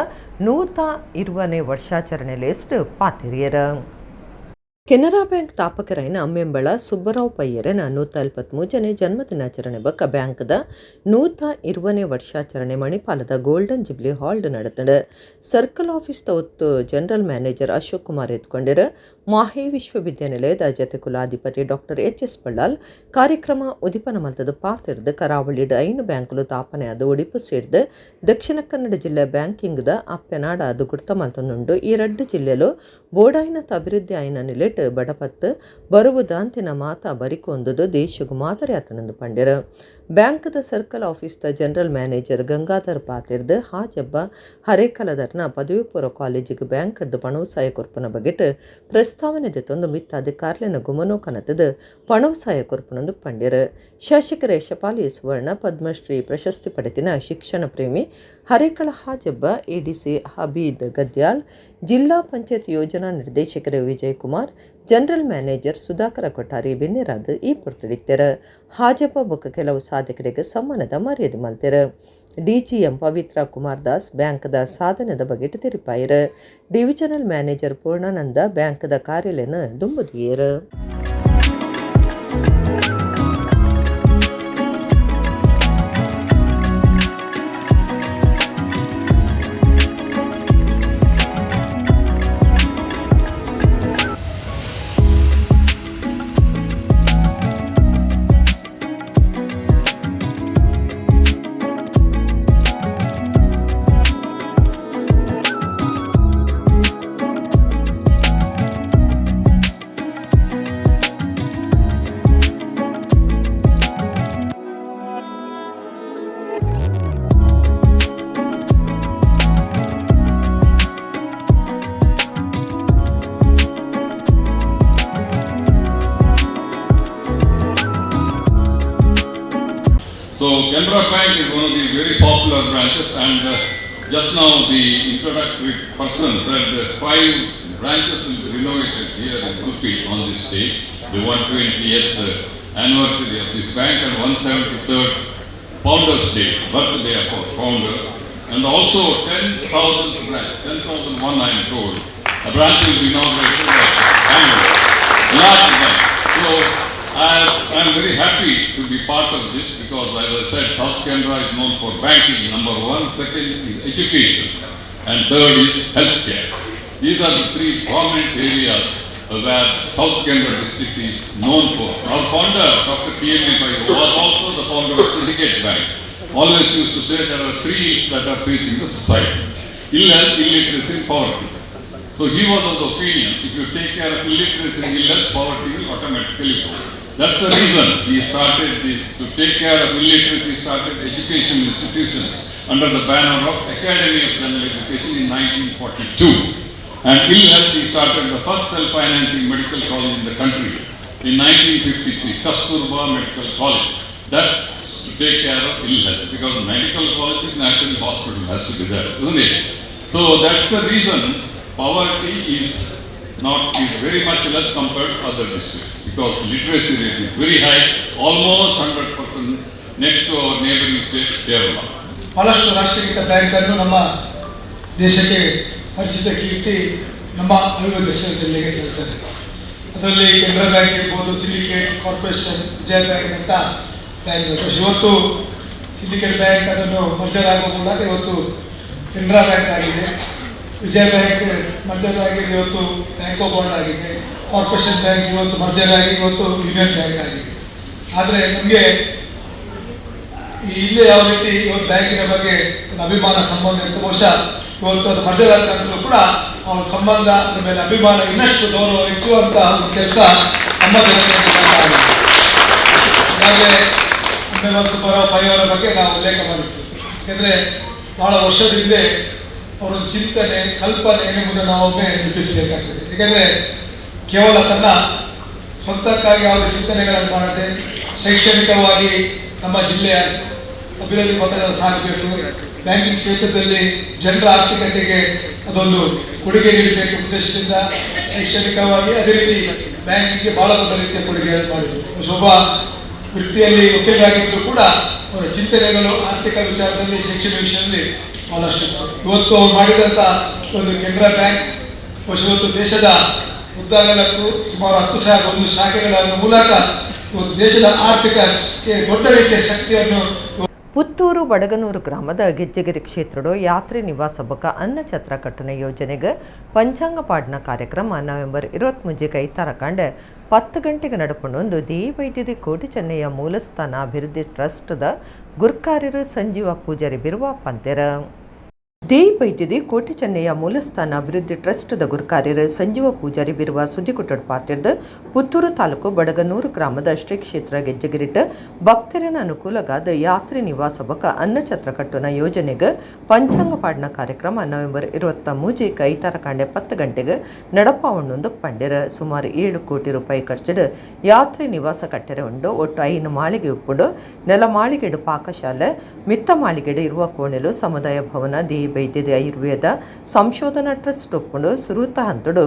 120ನೇ ವರ್ಷಾಚರಣೆ ಲೇಸ್ಟ್ ಪಾತಿರಿಯರ. ಕೆನರಾ ಬ್ಯಾಂಕ್ ತಾಪಕರೈನ ಅಮ್ಮೆಂಬಳ ಸುಬ್ಬರಾವ್ ಪಯ್ಯರನ 173ನೇ ಜನ್ಮದಿನಾಚರಣೆ ಬೊಕ್ಕ ಬ್ಯಾಂಕ್ದ 120ನೇ ವರ್ಷಾಚರಣೆ ಮಣಿಪಾಲದ ಗೋಲ್ಡನ್ ಜುಬ್ಲಿ ಹಾಲ್ಡ್ ನಡೆತಂಡು. ಸರ್ಕಲ್ ಆಫೀಸ್ ತವತ್ತು ಜನರಲ್ ಮ್ಯಾನೇಜರ್ ಅಶೋಕ್ ಕುಮಾರ್ ಎತ್ಕೊಂಡಿರ. ಮಾಹೆ ವಿಶ್ವವಿದ್ಯಾನಿಲಯದ ಜತೆ ಕುಲಾಧಿಪತಿ ಡಾಕ್ಟರ್ ಎಚ್.ಎಸ್. ಬಳ್ಳಾಲ್ ಕಾರ್ಯಕ್ರಮ ಉದಿಪನ ಮಲ್ತದ ಪಾತಿರ್ದು ಕರಾವಳಿಡ್ 5 ಬ್ಯಾಂಕ್ಲು ತಾಪನೆ ಅದು ಉಡುಪು ಸೇರ್ದು ದಕ್ಷಿಣ ಕನ್ನಡ ಜಿಲ್ಲೆ ಬ್ಯಾಂಕಿಂಗ್ದ ಅಪ್ಪೆನಾಡ ಅದು ಗುರ್ತ ಮಲ್ತೊಂದುಂಡು. ಈ 2 ಜಿಲ್ಲೆಲು ಬೋಡಾಯಿನತ ಅಭಿವೃದ್ಧಿ ಆಯಿನ ನಿಲೆಟ್ ಬಡಪತ್ತು ಬರುವುದಾಂತಿನ ಮಾತಾ ಬರಿಕೊಂದುದು ದೇಶಗು ಮಾದರಿ ಆತನಂದು ಪಂಡಿರ. ಬ್ಯಾಂಕ್ದ ಸರ್ಕಲ್ ಆಫೀಸ್ದ ಜನರಲ್ ಮ್ಯಾನೇಜರ್ ಗಂಗಾಧರ್ ಪಾತಿರ್ದು ಹಾಜಬ್ಬ ಹರೇಕಲದರ್ನ ಪದವಿ ಪೂರ್ವ ಕಾಲೇಜಿಗೆ ಬ್ಯಾಂಕ್ದು ಪಣವಸಾಯ ಕೊರ್ಪುನ ಬಗೆಟ್ ಪ್ರಸ್ತಾವನೆ ದೆತ್ತೊಂದು ಮಿತ್ತ ಅಧಿಕಾರ್ಲೆನ ಗುಮನೋ ಕನತದ ಪಣವಸಾಯ ಕೊರ್ಪುನಂದು ಪಂಡಿರ. ಶಾಸಕರ ಯಶಪಾಲಿ ಸುವರ್ಣ ಪದ್ಮಶ್ರೀ ಪ್ರಶಸ್ತಿ ಪಡೆತಿನ ಶಿಕ್ಷಣ ಪ್ರೇಮಿ ಹರೇಕಳ ಹಾಜಬ್ಬ, ಎಡಿಸಿ ಹಬೀದ್ ಗದ್ಯಾಳ್, ಜಿಲ್ಲಾ ಪಂಚಾಯತ್ ಯೋಜನಾ ನಿರ್ದೇಶಕರ ವಿಜಯ್ ಕುಮಾರ್, ಜನರಲ್ ಮ್ಯಾನೇಜರ್ ಸುಧಾಕರ ಕೊಠಾರಿ ಬಿನ್ನೆರಾದ ಈ ಪೊರ್ತುಡಿತ್ತೆರ. ಹಾಜಬ್ಬ ಬೊಕ್ಕ ಕೆಲವು ಸಾಧಕರಿಗೆ ಸಮ್ಮಾನದ ಮರ್ಯಾದೆ ಮಲ್ತೆರ. ಡಿಜಿಎಂ ಪವಿತ್ರ ಕುಮಾರ್ ದಾಸ್ ಬ್ಯಾಂಕ್ದ ಸಾಧನದ ಬಗೆಟ್ ತೆರಿಪಾಯಿರ. ಡಿವಿಷನಲ್ ಮ್ಯಾನೇಜರ್ ಪೂರ್ಣಾನಂದ ಬ್ಯಾಂಕ್ದ ಕಾರ್ಯಾಲಯನ ದುಂಬುದಿಯೇರ. So Canara Bank is one of the very popular branches, and just now the introductory person said that 5 branches will be renovated here in Udupi on this day, the 120th anniversary of this bank and 173rd Founders Day, birthday of our founder, and also 10,000th branch, 10,001 I am told, a branch will be inaugurated at Bangalore, large branch. So I am very happy to be part of this because, as I said, South Canara is known for banking, number 1, second is education, and third is healthcare. These are the 3 prominent areas where South Canara district is known for. Our founder, Dr. T.M.A. Pai, was also the founder of Syndicate Bank. Always used to say there are 3 ills that are facing the society: ill health, illiteracy, and poverty. So he was of the opinion, if you take care of illiteracy and ill health, poverty will automatically go. That's the reason he started this, to take care of illiteracy, started education institutions under the banner of Academy of General Education in 1942. And ill health, he started the first self-financing medical college in the country in 1953, Kasturba Medical College. That's to take care of ill health, because medical college is naturally hospital, has to be there, isn't it? So that's the reason poverty is very much less compared to other districts, because literacy rate is very high, almost 100% next to our neighboring state, Kerala. ಬಹಳಷ್ಟು ರಾಷ್ಟ್ರೀಕೃತ ಬ್ಯಾಂಕನ್ನು ನಮ್ಮ ದೇಶಕ್ಕೆ ಪರಿಚಿತ ಕೀರ್ತಿ ನಮ್ಮ ಅವಿಭಾಜ್ಯ ದಕ್ಷಿಣ ಜಿಲ್ಲೆಗೆ ಸೇರ್ತದೆ. ಅದರಲ್ಲಿ ಕೆನರಾ ಬ್ಯಾಂಕ್ ಇರ್ಬೋದು, ಸಿಂಡಿಕೇಟ್ ಕಾರ್ಪೊರೇಷನ್, ವಿಜಯ ಬ್ಯಾಂಕ್ ಅಂತ ಬ್ಯಾಂಕ್. ಇವತ್ತು ಸಿಂಡಿಕೇಟ್ ಬ್ಯಾಂಕ್ ಅದನ್ನು ಮರ್ಜರ್ ಆಗುವ ಮೂಲಕ ಇವತ್ತು ಕೆನರಾ ಬ್ಯಾಂಕ್ ಆಗಿದೆ. Vijaya bank merger ಆಗಿ ಇವತ್ತು ಬ್ಯಾಂಕ್ ಆಫ್ ಬರೋಡ ಆಗಿದೆ. ಕಾರ್ಪೊರೇಷನ್ ಬ್ಯಾಂಕ್ ಇವತ್ತು ಮರ್ಜರ್ ಆಗಿ ಇವತ್ತು ಯೂನಿಯನ್ ಬ್ಯಾಂಕ್ ಆಗಿದೆ. ಆದರೆ ನಮಗೆ ಈ ಹಿಂದೆ ಯಾವ ರೀತಿ ಇವತ್ತು ಬ್ಯಾಂಕಿನ ಬಗ್ಗೆ ಒಂದು ಅಭಿಮಾನ ಸಂಬಂಧ ಇತ್ತು, ಬಹುಶಃ ಇವತ್ತು ಅದು ಮರ್ಜರ್ ಆದ ನಂತರ ಕೂಡ ಆ ಒಂದು ಸಂಬಂಧ, ಅದ್ರ ಮೇಲೆ ಅಭಿಮಾನ, ಇನ್ನಷ್ಟು ಗೌರವ ಹೆಚ್ಚುವಂಥ ಒಂದು ಕೆಲಸ ನಮ್ಮ ಜನತೆಯ ಕೆಲಸ ಆಗಿದೆ. ಈಗಾಗಲೇ ಅಮ್ಮೆಂಬಳ ಸುಬ್ಬರಾವ್ ಪೈ ಅವರ ಬಗ್ಗೆ ನಾವು ಉಲ್ಲೇಖ ಮಾಡಿತ್ತು. ಯಾಕೆಂದರೆ ಬಹಳ ವರ್ಷದ ಹಿಂದೆ ಅವರೊಂದು ಚಿಂತನೆ, ಕಲ್ಪನೆ ಏನೆಂಬುದನ್ನು ನಾವೊಮ್ಮೆ ನೆನಪಿಸಬೇಕಾಗ್ತದೆ. ಏಕೆಂದರೆ ಕೇವಲ ತನ್ನ ಸ್ವಂತಕ್ಕಾಗಿ ಯಾವುದೇ ಚಿಂತನೆಗಳನ್ನು ಮಾಡದೆ, ಶೈಕ್ಷಣಿಕವಾಗಿ ನಮ್ಮ ಜಿಲ್ಲೆಯ ಅಭಿವೃದ್ಧಿ ಪಥದ ಸಾಗಬೇಕು, ಬ್ಯಾಂಕಿಂಗ್ ಕ್ಷೇತ್ರದಲ್ಲಿ ಜನರ ಆರ್ಥಿಕತೆಗೆ ಅದೊಂದು ಕೊಡುಗೆ ನೀಡಬೇಕು ಉದ್ದೇಶದಿಂದ ಶೈಕ್ಷಣಿಕವಾಗಿ, ಅದೇ ರೀತಿ ಬ್ಯಾಂಕಿಂಗ್ಗೆ ಬಹಳ ದೊಡ್ಡ ರೀತಿಯ ಕೊಡುಗೆಯನ್ನು ಮಾಡಿದರು. ಒಬ್ಬ ವೃತ್ತಿಯಲ್ಲಿ ವಕೀಲರಾಗಿದ್ದರೂ ಕೂಡ ಅವರ ಚಿಂತನೆಗಳು ಆರ್ಥಿಕ ವಿಚಾರದಲ್ಲಿ, ಶೈಕ್ಷಣಿಕ ವಿಷಯದಲ್ಲಿ ಬಹಳಷ್ಟು. ಇವತ್ತು ಅವ್ರು ಮಾಡಿದಂಥ ಒಂದು ಕೆನರಾ ಬ್ಯಾಂಕ್ ಬಹುಶಃ ಇವತ್ತು ದೇಶದ ಉದ್ದಗಲಕ್ಕೂ ಸುಮಾರು 10,001 ಶಾಖೆಗಳ ಮೂಲಕ ಇವತ್ತು ದೇಶದ ಆರ್ಥಿಕ ದೊಡ್ಡ ರೀತಿಯ ಶಕ್ತಿಯನ್ನು. ಪುತ್ತೂರು ಬಡಗನೂರು ಗ್ರಾಮದ ಗೆಜ್ಜೆಗಿರಿ ಕ್ಷೇತ್ರಡು ಯಾತ್ರೆ ನಿವಾಸ ಬೊಕ ಅನ್ನಛತ್ರ ಕಟ್ಟಣ ಯೋಜನೆಗೆ ಪಂಚಾಂಗ ಪಾಡ್ನ ಕಾರ್ಯಕ್ರಮ ನವೆಂಬರ್ 23 ಐತಾರ 10 ಗಂಟೆಗೆ ನಡಪುಂಡು. ದೇವೈದ್ಯದಿ ಕೋಟಿ ಚೆನ್ನಯ್ಯ ಮೂಲಸ್ಥಾನ ಅಭಿವೃದ್ಧಿ ಟ್ರಸ್ಟ್ದ ಗುರ್ಕಾರ್ಯರು ಸಂಜೀವ ಪೂಜಾರಿ ಬಿರುವ ಪಂತೆರ. ದೇವೈದ್ಯದಿ ಕೋಟಿ ಚೆನ್ನಯ್ಯ ಮೂಲಸ್ಥಾನ ಅಭಿವೃದ್ಧಿ ಟ್ರಸ್ಟ್ದ ಗುರುಕಾರ್ಯರು ಸಂಜೀವ ಪೂಜಾರಿ ಬಿರುವ ಸುದ್ದಿಕುಟ್ಟಡ್ ಪಾತಿರ್ದು, ಪುತ್ತೂರು ತಾಲೂಕು ಬಡಗನೂರು ಗ್ರಾಮದ ಶ್ರೀ ಕ್ಷೇತ್ರ ಗೆಜ್ಜೆಗಿರಿಟ್ ಭಕ್ತರಿನ ಅನುಕೂಲಗಾದ ಯಾತ್ರೆ ನಿವಾಸ ಬೊಕ ಅನ್ನಛತ್ರ ಕಟ್ಟುನ ಯೋಜನೆಗೆ ಪಂಚಾಂಗ ಪಾಡ್ನ ಕಾರ್ಯಕ್ರಮ ನವೆಂಬರ್ 23 ಐತಾರ ಕಾಂಡೆ 10 ಗಂಟೆಗೆ ನಡಪಾವಣ್ಣೊಂದು ಪಂಡಿರ. ಸುಮಾರು 7 ಕೋಟಿ ರೂಪಾಯಿ ಖರ್ಚಿಡು ಯಾತ್ರೆ ನಿವಾಸ ಕಟ್ಟೆರೆ ಉಂಡು. ಒಟ್ಟು 5 ಮಾಳಿಗೆ ಉಪ್ಪುಂಡು. ನೆಲ ಮಾಳಿಗೆಡು ಪಾಕಶಾಲೆ, ಮಿತ್ತ ಮಾಳಿಗೆಡು ಇರುವ ಕೋಣೆಲು, ಸಮುದಾಯ ಭವನ, ದೇವೈದ್ಯದ ಆಯುರ್ವೇದ ಸಂಶೋಧನಾ ಟ್ರಸ್ಟ್ ಒಪ್ಪುಂಡು. ಸುರೂತ ಹಂತಡು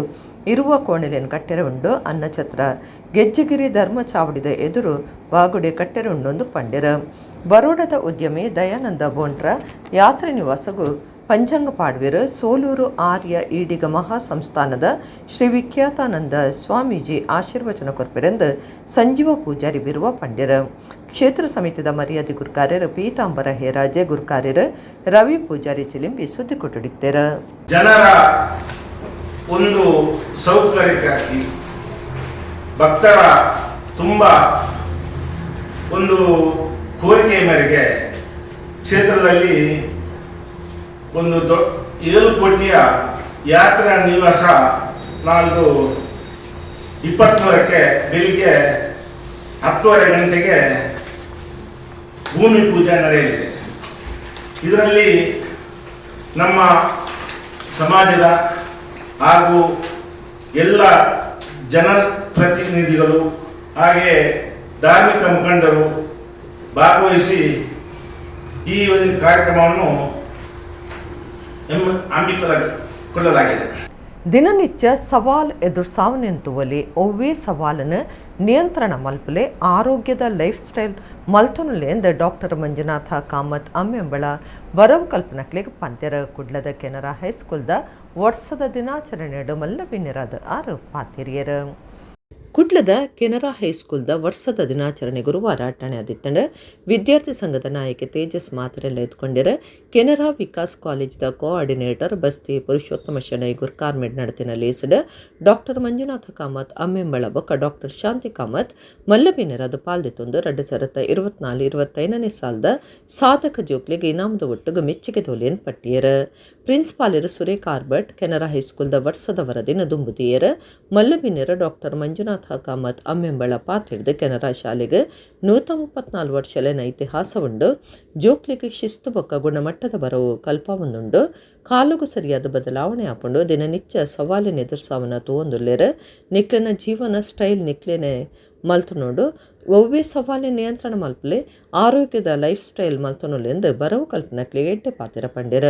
ಇರುವ ಕೋಣೆಲೆನ್ ಕಟ್ಟೆರೆ ಉಂಡು. ಅನ್ನಛತ್ರ ಗೆಜ್ಜೆಗಿರಿ ಧರ್ಮ ಚಾವಡಿದ ಎದುರು ಬಾಗುಡೆ ಕಟ್ಟೆರೆ ಉಂಡೊಂದು ಪಂಡಿರ. ಬರೋಡದ ಉದ್ಯಮಿ ದಯಾನಂದ ಬೋಂಟ್ರ ಯಾತ್ರೆ ನಿವಾಸಗು ಪಂಚಾಂಗ ಪಾಡ್ವಿರು. ಸೋಲೂರು ಆರ್ಯ ಈಡಿಗ ಮಹಾ ಸಂಸ್ಥಾನದ ಶ್ರೀ ವಿಖ್ಯಾತಾನಂದ ಸ್ವಾಮೀಜಿ ಆಶೀರ್ವಚನ ಕೊರ್ಪಿರೆಂದು ಸಂಜೀವ ಪೂಜಾರಿ ಬಿರುವ ಪಂಡಿರ. ಕ್ಷೇತ್ರ ಸಮಿತಿದ ಮರ್ಯಾದೆ ಗುರ್ಕಾರ್ಯರು ಪೀತಾಂಬರ ಹೇರಾಜೆ, ಗುರ್ಕಾರ್ಯರು ರವಿ ಪೂಜಾರಿ ಚಿಲಿಂಬಿ ಸುದ್ದಿ ಕೊಟ್ಟಿಡಿತ್ತೆರ. ಜನರ ಒಂದು ಸೌಕರ್ಯಕ್ಕಾಗಿ, ಭಕ್ತರ ತುಂಬ ಒಂದು ಕೋರಿಕೆಯ ಮೇರೆಗೆ ಕ್ಷೇತ್ರದಲ್ಲಿ ಒಂದು 7 ಕೋಟಿಯ ಯಾತ್ರಾ ನಿವಾಸ ನಾಲ್ದು 23ಕ್ಕೆ ಬೆಳಿಗ್ಗೆ 10:30 ಗಂಟೆಗೆ ಭೂಮಿ ಪೂಜೆ ನಡೆಯಲಿದೆ. ಇದರಲ್ಲಿ ನಮ್ಮ ಸಮಾಜದ ಹಾಗೂ ಎಲ್ಲ ಜನಪ್ರತಿನಿಧಿಗಳು ಹಾಗೆ ಧಾರ್ಮಿಕ ಮುಖಂಡರು ಭಾಗವಹಿಸಿ ಈ ಒಂದು ಕಾರ್ಯಕ್ರಮವನ್ನು ಹಮ್ಮಿಕೊಳ್ಳಲಾಗಿದೆ. ದಿನನಿತ್ಯ ಸವಾಲ್ ಎದುರ್ಸಾವನೆಂತುವಲಿ ಒವ್ವೇ ಸವಾಲನ್ನು ನಿಯಂತ್ರಣ ಮಲ್ಪಲೆ, ಆರೋಗ್ಯದ ಲೈಫ್ ಸ್ಟೈಲ್ ಮಲ್ತೊನುಲೆ ಎಂದು ಡಾಕ್ಟರ್ ಮಂಜುನಾಥ ಕಾಮತ್ ಅಮ್ಮೆಂಬಳ ಬರವು ಕಲ್ಪನಕ್ಲೆಗ್ ಪಂತೆರ. ಕುಡ್ಲದ ಕೆನರಾ ಹೈಸ್ಕೂಲ್ದ ವರ್ಷದ ದಿನಾಚರಣೆಡು ಮಲ್ಲವಿನ್ಯರಾದ ಆರು ಪಾತಿರಿಯರು. ಕುಡ್ಲದ ಕೆನರಾ ಹೈಸ್ಕೂಲ್ದ ವರ್ಷದ ದಿನಾಚರಣೆ ಗುರುವಾರ ಅಟ್ಟಣೆ ಆದಿತ್ತಂಡ. ವಿದ್ಯಾರ್ಥಿ ಸಂಘದ ನಾಯಕಿ ತೇಜಸ್ ಮಾತ್ರೆಲ್ಲ ಎತ್ಕೊಂಡಿರ. ಕೆನರಾ ವಿಕಾಸ್ ಕಾಲೇಜ್ದ ಕೋಆರ್ಡಿನೇಟರ್ ಬಸ್ತಿ ಪುರುಷೋತ್ತಮ ಶೆಣೈ ಗುರ್ಕಾರ್ಮೆಡ್ ನಡತಿನ ಲೇಸಡ್ ಡಾಕ್ಟರ್ ಮಂಜುನಾಥ ಕಾಮತ್ ಅಮ್ಮೆಂಬಳ ಬೊಕ್ಕ ಡಾಕ್ಟರ್ ಶಾಂತಿ ಕಾಮತ್ ಮಲ್ಲಬಿನರಾದ ಪಾಲ್ದೆತ್ತೊಂದು 2024-25ನೇ ಸಾಲದ ಸಾಧಕ ಜೋಕ್ಲಿಗೆ ಇನಾಮದ ಒಟ್ಟುಗು ಮೆಚ್ಚುಗೆ ದೋಲಿಯನ್ ಪಟ್ಟಿಯರ. ಪ್ರಿನ್ಸಿಪಾಲರು ಸುರೇಖ್ ಆರ್ಬಟ್ ಕೆನರಾ ಹೈಸ್ಕೂಲ್ದ ವರ್ಷದ ವರದಿನ ದುಂಬುದಿಯರ. ಮಲ್ಲಬಿನರ ಡಾಕ್ಟರ್ ಮಂಜುನಾಥ ಕಾಮತ್ ಅಮ್ಮೆಂಬಳ ಪಾತಿಡ್ದು ಕೆನರಾ ಶಾಲೆಗೆ 134 ವರ್ಷಲೆನ ಇತಿಹಾಸ ಉಂಡು. ಜೋಕ್ಲಿಗೆ ಶಿಸ್ತು ಬೊಕ್ಕ ಗುಣಮಟ್ಟದ ಬರವು ಕಲ್ಪವನ್ನುಂಡು. ಕಾಲುಗು ಸರಿಯಾದ ಬದಲಾವಣೆ ಆಪುಂಡು. ದಿನನಿತ್ಯ ಸವಾಲಿನ ಎದುರ್ಸಾವನ ತೂವೊಂದುಲ್ಲೆರ್. ನಿಕ್ಲೆನ ಜೀವನ ಸ್ಟೈಲ್ ನಿಕ್ಲೆನೆ ಮಲ್ತೊನೊಡು. ಒವ್ವೇ ಸವಾಲಿನ ನಿಯಂತ್ರಣ ಮಲ್ಪಲೆ, ಆರೋಗ್ಯದ ಲೈಫ್ ಸ್ಟೈಲ್ ಮಲ್ತೊನುಲೆಂದು ಬರವು ಕಲ್ಪನಕ್ಲೆಗ್ ಎಡ್ಡೆ ಪಾತೆರ ಪಂಡೆರ್.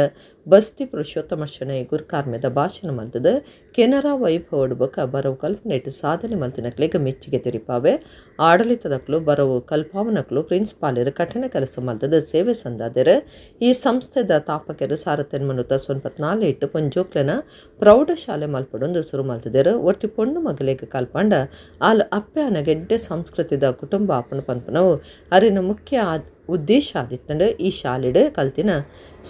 ಬಸ್ತಿ ಪುರುಷೋತ್ತಮ ಶೆಣೈ ಗುರ್ಕಾರ್ಮೆದ ಭಾಷಣ ಮಲ್ತದ ಕೆನರಾ ವೈಭವಡ್ ಬೊಕ ಬರವು ಕಲ್ಪನೆಟ್ ಸಾಧನೆ ಮಲ್ತಿನಕ್ಲೆಗ್ ಮೆಚ್ಚುಗೆ ತೆರಿಪಾವೆ. ಆಡಳಿತದಕ್ಲು, ಬರವು ಕಲ್ಪಾವನಕ್ಲು, ಪ್ರಿನ್ಸಿಪಾಲರು ಕಠಿಣ ಕೆಲಸ ಮಲ್ತದ ಸೇವೆ ಸಂದಾದೆರ್. ಈ ಸಂಸ್ಥೆದ ತಾಪಕೆರು 1994 ಇಟ್ಟು ಪೊಂಜೋಕ್ಲೆನ ಪ್ರೌಢಶಾಲೆ ಮಲ್ಪಡೊಂದು ಸುರು ಮಲ್ತದೆರ್. ಒರ್ತಿ ಪೊಣ್ಣು ಮಗಲೆಗ್ ಕಲ್ಪಂಡ ಆಲ್ ಅಪ್ಪೆ ಅನಗೆಡ್ಡೆ ಸಂಸ್ಕೃತಿದ ಕುಟುಂಬ ಆಪುಂಡು ಪನ್ಪುನವು ಅರಿನ ಮುಖ್ಯ ಉದ್ದೇಶ ಆದಿತ್ತಂಡು. ಈ ಶಾಲೆಡ್ ಕಲ್ತಿನ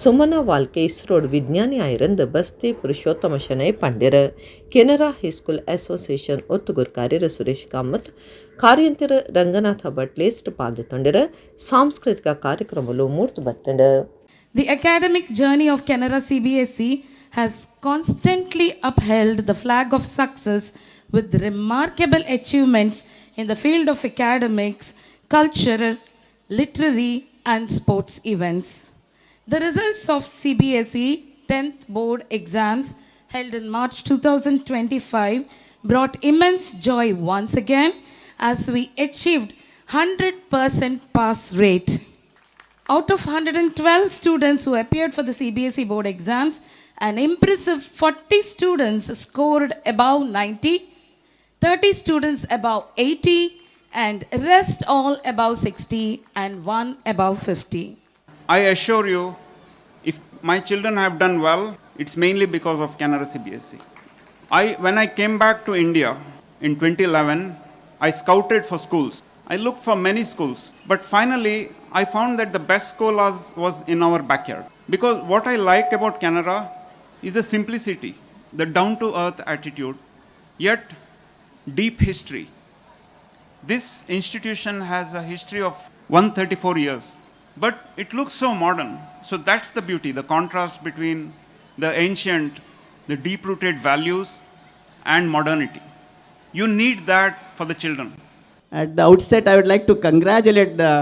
ಸುಮನಾ ವಾಲ್ಕೆ ಇಸ್ರೋಡ್ ವಿಜ್ಞಾನಿ ಆಯಿರಂದು ಬಸ್ತಿ ಪುರುಷೋತ್ತಮ ಶೆಣೈ ಪಂಡೆರ್. Canara high school association ಒತ್ತುಗುರ್ಕಾರ್ಯರು Suresh Kamath, ಕಾರ್ಯಂತರ Ranganatha Bhat ಲೇಸ್ಟ್ ಪಾಲ್ದಿತ್ತೊಂಡೆರ್. ಸಾಂಸ್ಕೃತಿಕ ಕಾರ್ಯಕ್ರಮಲು ಮೂರ್ತು ಬತ್ತಂಡು. The academic journey of Canara CBSE has constantly upheld the flag of success with remarkable achievements in the field of academics, cultural, literary and sports events. The results of CBSE 10th board exams held in March 2025 brought immense joy once again as we achieved 100% pass rate. Out of 112 students who appeared for the CBSE board exams, an impressive 40 students scored above 90, 30 students above 80, and rest all above 60 and one above 50. I assure you, if my children have done well, it's mainly because of Canara CBSE. When I came back to India in 2011, I scouted for schools. I looked for many schools, but finally I found that the best school was in our backyard. Because what I like about Canara is the simplicity, the down-to-earth attitude, yet deep history. This institution has a history of 134 years, but it looks so modern. So that's the beauty, the contrast between the ancient, the deep-rooted values and modernity. You need that for the children. At the outset, I would like to congratulate the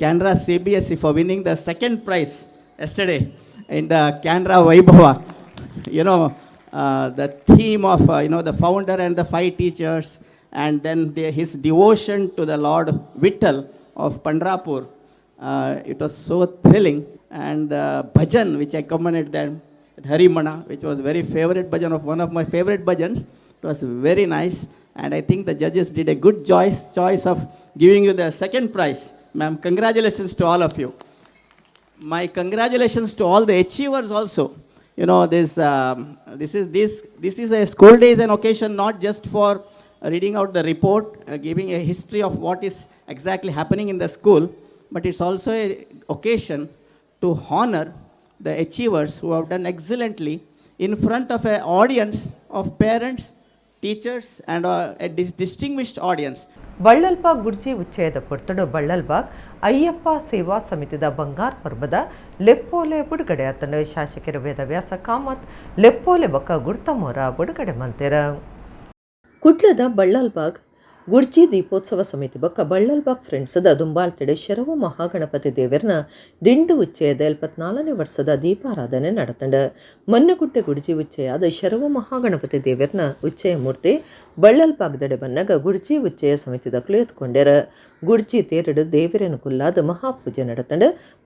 Canara CBSE for winning the second prize yesterday in the Canara Vaibhava. The theme of, the founder and the five teachers, and then his devotion to the Lord Vittal of Pandharpur. It was so thrilling. And the bhajan which accompanied them, Harimana, which was very favorite bhajan of one of my favorite bhajans. It was very nice. And I think the judges did a good choice of giving you the second prize. Ma'am, congratulations to all of you. My congratulations to all the achievers also. This is a school day is an occasion not just for reading out the report, giving a history of what is exactly happening in the school, but it's also an occasion to honor the achievers who have done excellently in front of an audience of parents, teachers, and a distinguished audience. Ballalbagh Gujji ಉಚ್ಚಯದ ಪೊರ್ತುಡು ಬಳ್ಳಲ್ಬಾಗ್ ಅಯ್ಯಪ್ಪ ಸೇವಾ ಸಮಿತಿದ ಬಂಗಾರ್ ಪರ್ಬದ ಲೆಪ್ಪೋಲೆ ಬಿಡುಗಡೆ ಆತನು. ಶಾಸಕರು ವೇದವ್ಯಾಸ ಕಾಮತ್ ಲೆಪ್ಪೋಲೆ ಬೊಕ್ಕ ಗುರ್ತಮೋರ ಬಿಡುಗಡೆ ಮಲ್ತೆರ್. ಕುಡ್ಲದ ಬಳ್ಳಲ್ಬಾಗ್ ಗುಡ್ಜಿ ದೀಪೋತ್ಸವ ಸಮಿತಿ ಬೊಕ್ಕ ಬಳ್ಳಲ್ಬಾಗ್ ಫ್ರೆಂಡ್ಸ್ದ ದುಂಬಾಳ್ತಿಡೆ ಶರವು ಮಹಾಗಣಪತಿ ದೇವರ್ನ ದಿಂಡು ಉಚ್ಚಯದ 74ನೇ ವರ್ಷದ ದೀಪಾರಾಧನೆ ನಡತಂಡ. ಮನ್ನಗುಡ್ಡೆ ಗುಡ್ಜಿ ಉಚ್ಚಯಾದ ಶರವು ಮಹಾಗಣಪತಿ ದೇವರ್ನ ಉಚ್ಚಯ ಮೂರ್ತಿ ಬಳ್ಳಲ್ಬಾಗ್ದಡೆ ಬನ್ನಗ ಗುಡ್ಜಿ ಉಚ್ಚಯ ಸಮಿತಿದಕ್ಲು ಎತ್ಕೊಂಡೆರ. ಗುಡ್ಜಿ ತೇರಡು ದೇವರನ್ನು ಕುಲ್ಲಾದ ಮಹಾಪೂಜೆ ನಡತಂಡ.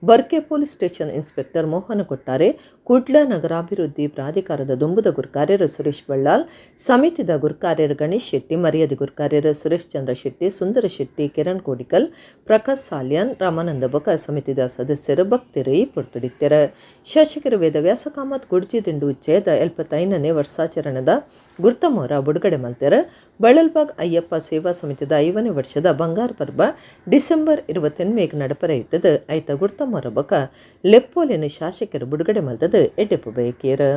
ಬರ್ಕೆ police station inspector ಮೋಹನ ಕೊಟ್ಟಾರೆ, ಕುಡ್ಲ ನಗರಾಭಿವೃದ್ಧಿ ಪ್ರಾಧಿಕಾರದ ದುಂಬುದ ಗುರ್ಕಾರ್ಯರು ಸುರೇಶ್ ಬಳ್ಳಾಲ್, ಸಮಿತಿದ ಗುರ್ಕಾರ್ಯರು ಗಣೇಶ್ ಶೆಟ್ಟಿ, ಮರ್ಯಾದೆ ಗುರ್ಕಾರ್ಯರು ಸುರೇಶ್ ಚಂದ್ರ ಶೆಟ್ಟಿ, ಸುಂದರ ಶೆಟ್ಟಿ, ಕಿರಣ್ ಕೋಡಿಕಲ್, ಪ್ರಕಾಶ್ ಸಾಲ್ಯಾನ್, ರಾಮಾನಂದ ಬೊಕ ಸಮಿತಿದ ಸದಸ್ಯರು ಭಕ್ತರು ಈ ಪೊರ್ತುಡಿತ್ತೆರ್. ಶಾಸಕರು ವೇದವ್ಯಾಸ ಕಾಮತ್ ಗುಡ್ಜಿ ದಿಂಡು ಉಚ್ಚಯದ 75ನೇ ವರ್ಷಾಚರಣದ ಗುರ್ತಮೋರ ಬಿಡುಗಡೆ ಮಲ್ತೆರ್. ಬಳ್ಳಲ್ಬಾಗ್ ಅಯ್ಯಪ್ಪ ಸೇವಾ ಸಮಿತಿದ 5ನೇ ವರ್ಷದ ಬಂಗಾರ ಪರ್ಬ ಡಿಸೆಂಬರ್ 28 ನಡಪರೆ ಇತ್ತದ. ಐತ ಗುರ್ತಮೋರ ಬೊಕ ಲೆಪ್ಪೋಲೆನ್ ಶಾಸಕರು ಬಿಡುಗಡೆ ಮಲ್ತದ ಎಡ್ಡೆಪ್ಪು ಬಯಕಿಯರು.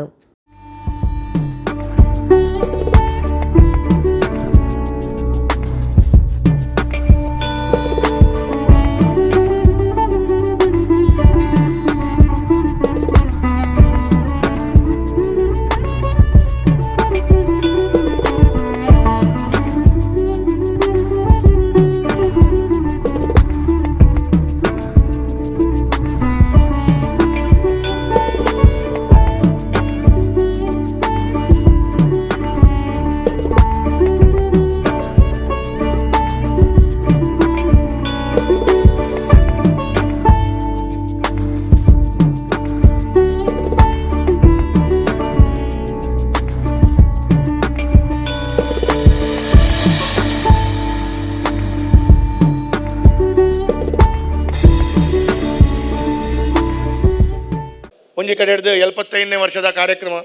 ಒಂಜಿ ಕಡೆ ಹಿಡಿದು 75ನೇ ವರ್ಷದ ಕಾರ್ಯಕ್ರಮ,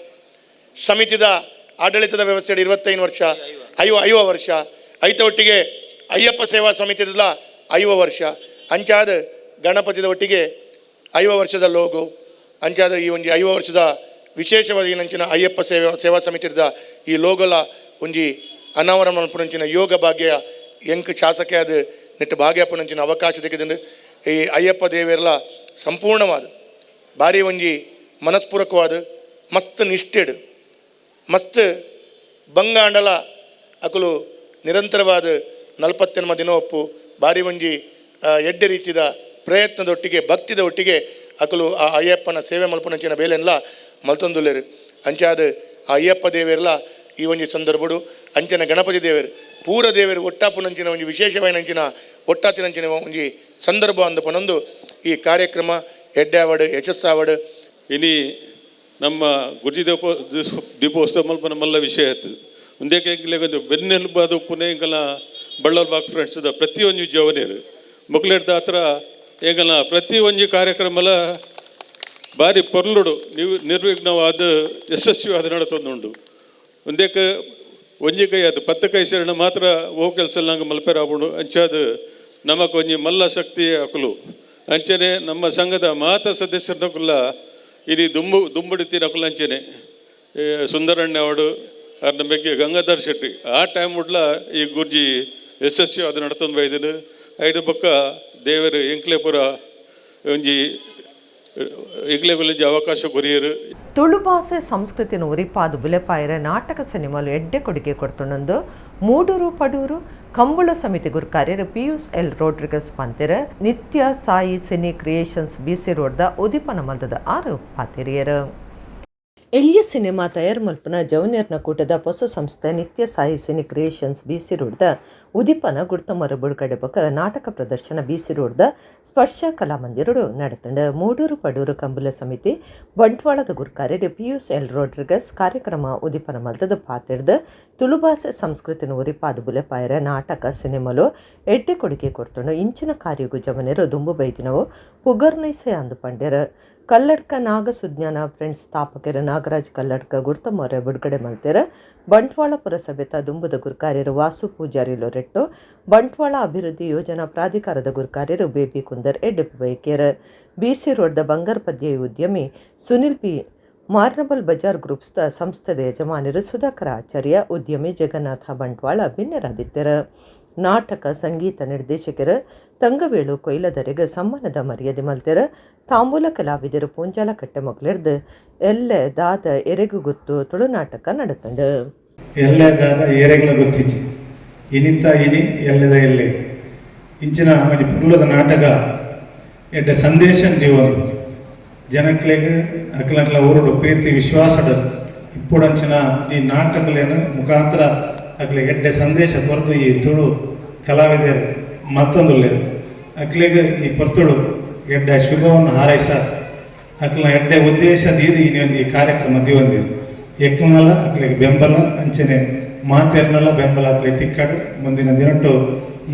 ಸಮಿತಿದ ಆಡಳಿತದ ವ್ಯವಸ್ಥೆ 25 ವರ್ಷ, 50 ವರ್ಷ, ಐತ ಒಟ್ಟಿಗೆ ಅಯ್ಯಪ್ಪ ಸೇವಾ ಸಮಿತಿದ 50 ವರ್ಷ ಅಂಚಾದ ಗಣಪತಿದ ಒಟ್ಟಿಗೆ 50 ವರ್ಷದ ಲೋಗೋ ಅಂಚಾದ ಈ ಒಂಜಿ 50 ವರ್ಷದ ವಿಶೇಷವಾದ ಏನಂಚಿನ ಅಯ್ಯಪ್ಪ ಸೇವಾ ಸೇವಾ ಸಮಿತಿದ ಈ ಲೋಗೋಲ ಒಂಜಿ ಅನಾವರಣ ಮಲ್ಪುನಂಚಿನ ಯೋಗ ಭಾಗ್ಯ ಎಂಕ್ ಶಾಸಕ ಅದು ನೆಟ್ಟು ಭಾಗ್ಯಪ್ಪನಂಚಿನ ಅವಕಾಶ ತೆಗೆದು ಈ ಅಯ್ಯಪ್ಪ ದೇವೆರ್ಲ ಸಂಪೂರ್ಣವಾದ ಭಾರಿ ಒಂಜಿ ಮನಸ್ಪೂರ್ವಕವಾದ ಮಸ್ತ್ ನಿಷ್ಠೆಡ್ ಮಸ್ತ್ ಬಂಗಾಂಡಲ ಅಕುಲು ನಿರಂತರವಾದ 48 ದಿನ ಒಪ್ಪು ಭಾರಿ ಒಂಜಿ ಎಡ್ಡೆ ರೀತಿದ ಪ್ರಯತ್ನದೊಟ್ಟಿಗೆ ಭಕ್ತಿದ ಒಟ್ಟಿಗೆ ಅಕುಲು ಆ ಅಯ್ಯಪ್ಪನ ಸೇವೆ ಮಲ್ಪುನಂಚಿನ ಬೇಲೆನ್ಲ ಮಲ್ತೊಂದುಲ್ಲೆರ್. ಅಂಚಾದ ಆ ಅಯ್ಯಪ್ಪ ದೇವೆರ್ಲ ಈ ಒಂಜಿ ಸಂದರ್ಭಡು ಅಂಚನ ಗಣಪತಿ ದೇವರು ಪೂರ ದೇವರು ಒಟ್ಟಾಪುನಂಚಿನ ಒಂಜಿ ವಿಶೇಷವಾಯಿನಂಚಿನ ಒಟ್ಟಾತಿನಂಚಿನ ಒಂಜಿ ಸಂದರ್ಭ ಅಂದು ಪನೊಂದು ಈ ಕಾರ್ಯಕ್ರಮ ಎಡ್ಡೆ ಆವಡ್ ಯಶಸ್ಸಾವಡ್. ಇನಿ ನಮ್ಮ ಗುರ್ಜಿ ದೀಪೋತ್ಸವ ಮಲ್ಪನ ಮಲ್ಲ ವಿಷಯ ಆಯ್ತು. ಒಂದೇಕೆ ಎಂಕ್ಲೆಗ್ ಬೆನ್ನೆಲುಬಾದ ಉಪ್ಪುನೆ ಎಂಕಲ್ನ ಬಳ್ಳಾಲ್ ಬಾಗ್ ಫ್ರೆಂಡ್ಸ್ದ ಪ್ರತಿಯೊಂಜಿ ಜವನೇರು ಮೊಕ್ಲೆಡ್ದ ಹತ್ರ ಎಂಕಲ್ನ ಪ್ರತಿಯೊಂಜಿ ಕಾರ್ಯಕ್ರಮಲ ಬಾರಿ ಪೊರ್ಲುಡು ನೀವು ನಿರ್ವಿಘ್ನವಾದ ಯಶಸ್ವಿಯಾದ ನಡತೊಂದುಂಡು. ಒಂದೇಕ ಒಂಜಿ ಕೈ ಅದು 10 ಕೈ ಸೇರಣ ಮಾತ್ರ ಓ ಕೆಲಸ ನಂಗೆ ಮಲ್ಪೆರ ಆಪುಂಡು. ಅಂಚಾದ ನಮಕ್ ಒಂಜಿ ಮಲ್ಲ ಶಕ್ತಿ ಅಕುಲು. ಅಂಚನೆ ನಮ್ಮ ಸಂಘದ ಮಾತ ಸದಸ್ಯರನಕುಲ್ಲ ಇಡೀ ದುಂಬುಡಿತಿನಕುಲು ಅಂಚನೆ ಸುಂದರಣ್ಣ ಅವಡು ಅರ್ನ ಬಗ್ಗೆ ಗಂಗಾಧರ್ ಶೆಟ್ಟಿ ಆ ಟೈಮ್ ಉಡ್ಲ ಈ ಗುರ್ಜಿ ಯಶಸ್ವಿ ಅದು ನಡತೊಂದು ಬೈದಿನ ಐದು ಬೊಕ್ಕ ದೇವರು ಎಂಕ್ಲೆಪುರ ಒಂಜಿ ಎಂಕ್ಲೆಗುಲಂಜಿ ಅವಕಾಶ ಕೊರಿಯರು. ತುಳು ಭಾಷೆ ಸಂಸ್ಕೃತಿನ ಉರಿಪಾದು ಬುಲೆಪಾಯರ ನಾಟಕ ಸಿನಿಮಾಲು ಎಡ್ಡೆ ಕೊಡುಗೆ ಕೊಡ್ತುಂಡೊಂದು ಮೂಡೂರು ಪಡೂರು ಕಂಬುಳ ಸಮಿತಿ ಗುರುಕಾರ್ಯರು ಪಿಯೂಸ್ ಎಲ್ ರೋಡ್ರಿಗಸ್ ಪಂತೆರ ನಿತ್ಯ ಸಾಯಿ cine creations BC ರೋಡ್ದ ಉದಿಪನ ಮಲ್ದದ ಆರು ಪಾತಿರಿಯರು. ಎಲ್ಲಿಯ ಸಿನಿಮಾ ತಯಾರು ಮಲ್ಪುನ ಜವನೇರ್ನ ಕೂಟದ ಹೊಸ ಸಂಸ್ಥೆ ನಿತ್ಯ ಸಾಯಿ cine creations BC ರೋಡ್ದ ಉದಿಪನ ಗುರ್ತಮರ ಬುಡುಗಡೆ ಬೊಕ ನಾಟಕ ಪ್ರದರ್ಶನ ಬಿಸಿ ರೋಡ್ದ ಸ್ಪರ್ಶ ಕಲಾಮಂದಿರಡು ನಡೆತಂಡ. ಮೂಡೂರು ಪಡೂರು ಕಂಬುಲ ಸಮಿತಿ ಬಂಟ್ವಾಳದ ಗುರುಕಾರ್ಯರು ಪಿಯೂಸ್ ಎಲ್ ರೋಡ್ರಿಗಸ್ ಕಾರ್ಯಕ್ರಮ ಉದಿಪನ ಮಲ್ತದ ಪಾತಿರ್ದ ತುಳುಭಾಷೆ ಸಂಸ್ಕೃತಿನ ಉರಿಪಾದು ಬುಲೆಪಾಯರ ನಾಟಕ ಸಿನಿಮಾಲು ಎಡ್ಡೆ ಕೊಡುಗೆ ಕೊಡ್ತುಂಡು ಇಂಚಿನ ಕಾರ್ಯಗು ಜವನೇರು ದುಂಬು ಬೈದಿನವು ಪುಗರ್ನೈಸೆ ಅಂದು ಪಂಡ್ಯರು. ಕಲ್ಲಡ್ಕ ನಾಗ ಸುಜ್ಞಾನ ಫ್ರೆಂಡ್ಸ್ ಸ್ಥಾಪಕರು ನಾಗರಾಜ್ ಕಲ್ಲಡ್ಕ ಗುರ್ತಮೊರೆ ಬಿಡುಗಡೆ ಮಲ್ತೆರ್. ಬಂಟ್ವಾಳ ಪುರಸಭೆತ ದುಂಬುದ ಗುರುಕಾರ್ಯರು ವಾಸು ಪೂಜಾರಿ ಲೊರೆಟ್ಟು, ಬಂಟ್ವಾಳ ಅಭಿವೃದ್ಧಿ ಯೋಜನಾ ಪ್ರಾಧಿಕಾರದ ಗುರುಕಾರ್ಯರು ಬೇಬಿ ಕುಂದರ್ ಎಡ್ಡೆಪ್ಪು ಬೈಕೇರ್. ಬಿಸಿ ರೋಡ್ದ ಬಂಗಾರಪದ್ಯ ಉದ್ಯಮಿ ಸುನಿಲ್ ಪಿ ಮಾರ್ನಬಲ್ ಬಜಾರ್ ಗ್ರೂಪ್ಸ್ದ ಸಂಸ್ಥೆದ ಯಜಮಾನರು ಸುಧಾಕರ ಆಚಾರ್ಯ, ಉದ್ಯಮಿ ಜಗನ್ನಾಥ ಬಂಟ್ವಾಳ ಭಿನ್ನರಾದಿತ್ಯರು. ನಾಟಕ ಸಂಗೀತ ನಿರ್ದೇಶಕರು ತಂಗವೇಳು ಕೊಯ್ಲದರೆಗೆ ಸಮ್ಮಾನದ ಮರ್ಯಾದೆ ಮಲ್ತೆರ್. ತಾಂಬೂಲ ಕಲಾವಿದರು ಪೂಂಜಾಲ ಕಟ್ಟೆ ಮೊಕ್ಲೆರ್ದು ಎಲ್ಲೆ ದಾದ ಎರೆಗು ಗೊತ್ತು ತುಳುನಾಟಕ ನಡತಂಡು. ಎಲ್ಲೆ ದಾದ ಎರೆಗ್ಲ ಗೊತ್ತಿಚ್ಚಿ ಇನಿತ ಇನಿ ಎಲ್ಲೆದ ಎಲ್ಲೆ ಇಂಚಿನ ಒಂಜಿ ಪುಲ್ಲದ ನಾಟಕ ಎಡ್ಡೆ ಸಂದೇಶ ಜೀವನ ಜನಕ್ಲೆಗ್ ಅಕ್ಲಕ್ಲ ಊರುಡು ಪ್ರೀತಿ ವಿಶ್ವಾಸದ ಇಪ್ಪುಡಂಚಿನ ಈ ನಾಟಕಲೇನು ಮುಖಾಂತರ ಅಕ್ಲೆಗ್ ಎಡ್ಡೆ ಸಂದೇಶ ಕೊರ್ದು ಈ ತುಳು ಕಲಾವಿದರು ಮತ್ತೊಂದುಲ್ಲೇರು ಅಕ್ಲೆಗ್ ಈ ಪೊರ್ತುಳು ಎಡ್ಡೆ ಶುಭವನ್ನು ಹಾರೈಸ ಅಕ್ಲ ಎಡ್ಡೆ ಉದ್ದೇಶ ದೀದು ಈ ಕಾರ್ಯಕ್ರಮ ದೀವೊಂದಿರು ಎಕ್ಕುನಲ ಅಕ್ಲೆಗ್ ಬೆಂಬಲ ಅಂಚನೆ ಮಾತೆರ್ನಲ ಬೆಂಬಲ ಅಕ್ಲೆ ತಿಕ್ಕಡು ಮುಂದಿನ ದಿನಟ್ಟು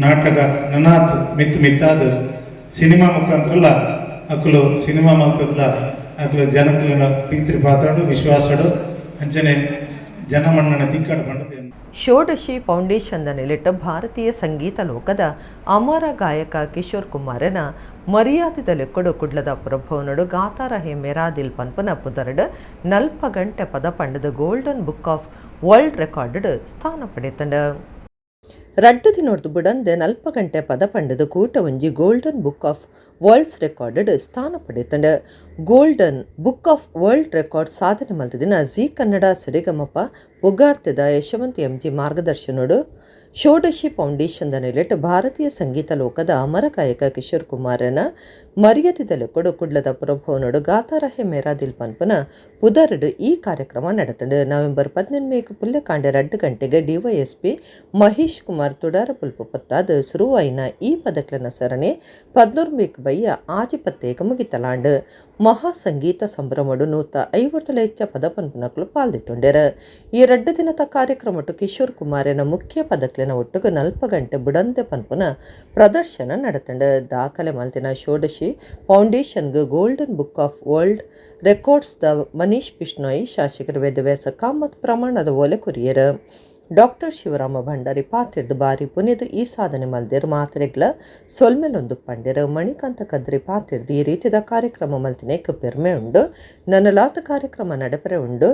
ನಾಟಕ ನನಾತ್ ಮಿತ್ ಮಿತ್ತಾದ ಸಿನಿಮಾ ಮುಖಾಂತರಲ್ಲ ಅಕ್ಲು ಸಿನಿಮಾ ಮಲ್ತದ್ಲ ಅಕ್ಲು ಜನಕ್ಲೆನ ಪ್ರೀತಿ ಪಾತ್ರಡು ವಿಶ್ವಾಸಡು ಅಂಚನೆ ಜನಮನ್ನಣೆ ತಿಕ್ಕಡು ಪಂಡದು. ಷೋಡಶಿ ಫೌಂಡೇಶನ್ದ ನೆಲೆಟ್ ಭಾರತೀಯ ಸಂಗೀತ ಲೋಕದ ಅಮರ ಗಾಯಕ ಕಿಶೋರ್ ಕುಮಾರನ ಮರ್ಯಾದಿದ ಲೆಕ್ಕಡು ಕುಡ್ಲದ ಪ್ರಭವನಡು ಗಾತಾರ ಹೇ ಮೇರಾ ದಿಲ್ ಪನ್ಪನ ಪುದರಡು 40 ಗಂಟೆ ಪದ ಪಂಡದ golden book of world record ಸ್ಥಾನ ಪಡೆತಂಡ. ರಡ್ಡು ದಿನೊರ್ದು ಬುಡಂದೆ 40 ಗಂಟೆ ಪದ ಪಂಡದ ಕೂಟ ಒಂಜಿ golden book of world's record ಸ್ಥಾನ ಪಡೆತಂಡ. Golden book of world record ಸಾಧನೆ ಮಲ್ತದಿನ ಜಿ ಕನ್ನಡ ಸರಿಗಮಪ ಪುಗಾರ್ತೆದ ಯಶವಂತ್ ಎಂಜಿ ಮಾರ್ಗದರ್ಶನೋಡು ಷೋಡಶಿ ಫೌಂಡೇಶನ್ದ ನೆಲೆಟ್ ಭಾರತೀಯ ಸಂಗೀತ ಲೋಕದ ಅಮರ ಗಾಯಕ ಕಿಶೋರ್ ಕುಮಾರನ ಮರ್ಯಾದಿದ ಲೆಕ್ಕಡು ಕುಡ್ಲದ ಪ್ರಭವನೋಡು ಗಾತಾರ ಹೇ ಮೇರಾ ದಿಲ್ ಪನ್ಪನ ಪುದರಡು ಈ ಕಾರ್ಯಕ್ರಮ ನಡೆತಂಡು. ನವೆಂಬರ್ 18 ಪುಲ್ಯಕಾಂಡೆ 2 ಗಂಟೆಗೆ ಡಿವೈಎಸ್ಪಿ ಮಹೇಶ್ ಕುಮಾರ್ ತುಡಾರ ಪುಲ್ಪು ಪತ್ತಾದ ಸುರುವಾಯಿನ ಈ ಪದಕ್ಲನ ಸರಣಿ 11 ಬಯ್ಯ ಆಜಿಪತ್ತೇಕ ಮುಗಿತಲಾಂಡು. ಮಹಾ ಸಂಗೀತ ಸಂಭ್ರಮಡು 150 ಹೆಚ್ಚ ಪದ ಪನ್ಪನಕ್ಲು ಪಾಲ್ದಿಟ್ಟುಂಡೆರ. ಈ 2 ದಿನದ ಕಾರ್ಯಕ್ರಮಟ್ಟು ಕಿಶೋರ್ ಕುಮಾರನ ಮುಖ್ಯ ಪದಕ್ಲೆನ ಒಟ್ಟುಗು 40 ಗಂಟೆ ಬುಡಂತೆ ಪನ್ಪುನ ಪ್ರದರ್ಶನ ನಡತಂಡು. ದಾಖಲೆ ಮಲ್ತಿನ ಷೋಡಶಿ ಫೌಂಡೇಶನ್ಗೆ golden book of world records the Manish Bishnoi ಶಾಸಕರು ವೇದವ್ಯಾಸ ಕಾಮತ್ ಪ್ರಮಾಣದ ಓಲೆ ಕೊರಿಯರ್. ಡಾಕ್ಟರ್ ಶಿವರಾಮ ಭಂಡಾರಿ ಪಾತ್ರೆರ್ದ್ ಬಾರಿ ಪುನೆದು ಈ ಸಾಧನೆ ಮಲ್ದೆರ್ ಮಾತ್ರೆಗ್ಲ ಸೊಲ್ಮೆಲೊಂದು ಪಂಡೆರ್. ಮಣಿಕಾಂತ ಕದ್ರಿ ಪಾತ್ರೆರ್ದ್ ಈ ರೀತಿದ ಕಾರ್ಯಕ್ರಮ ಮಲ್ತಿನೇಕ್ ಪೆರ್ಮೆ ಉಂಡು. ನನಲಾತ್ ಕಾರ್ಯಕ್ರಮ ನಡಪರೆ ಉಂಡು.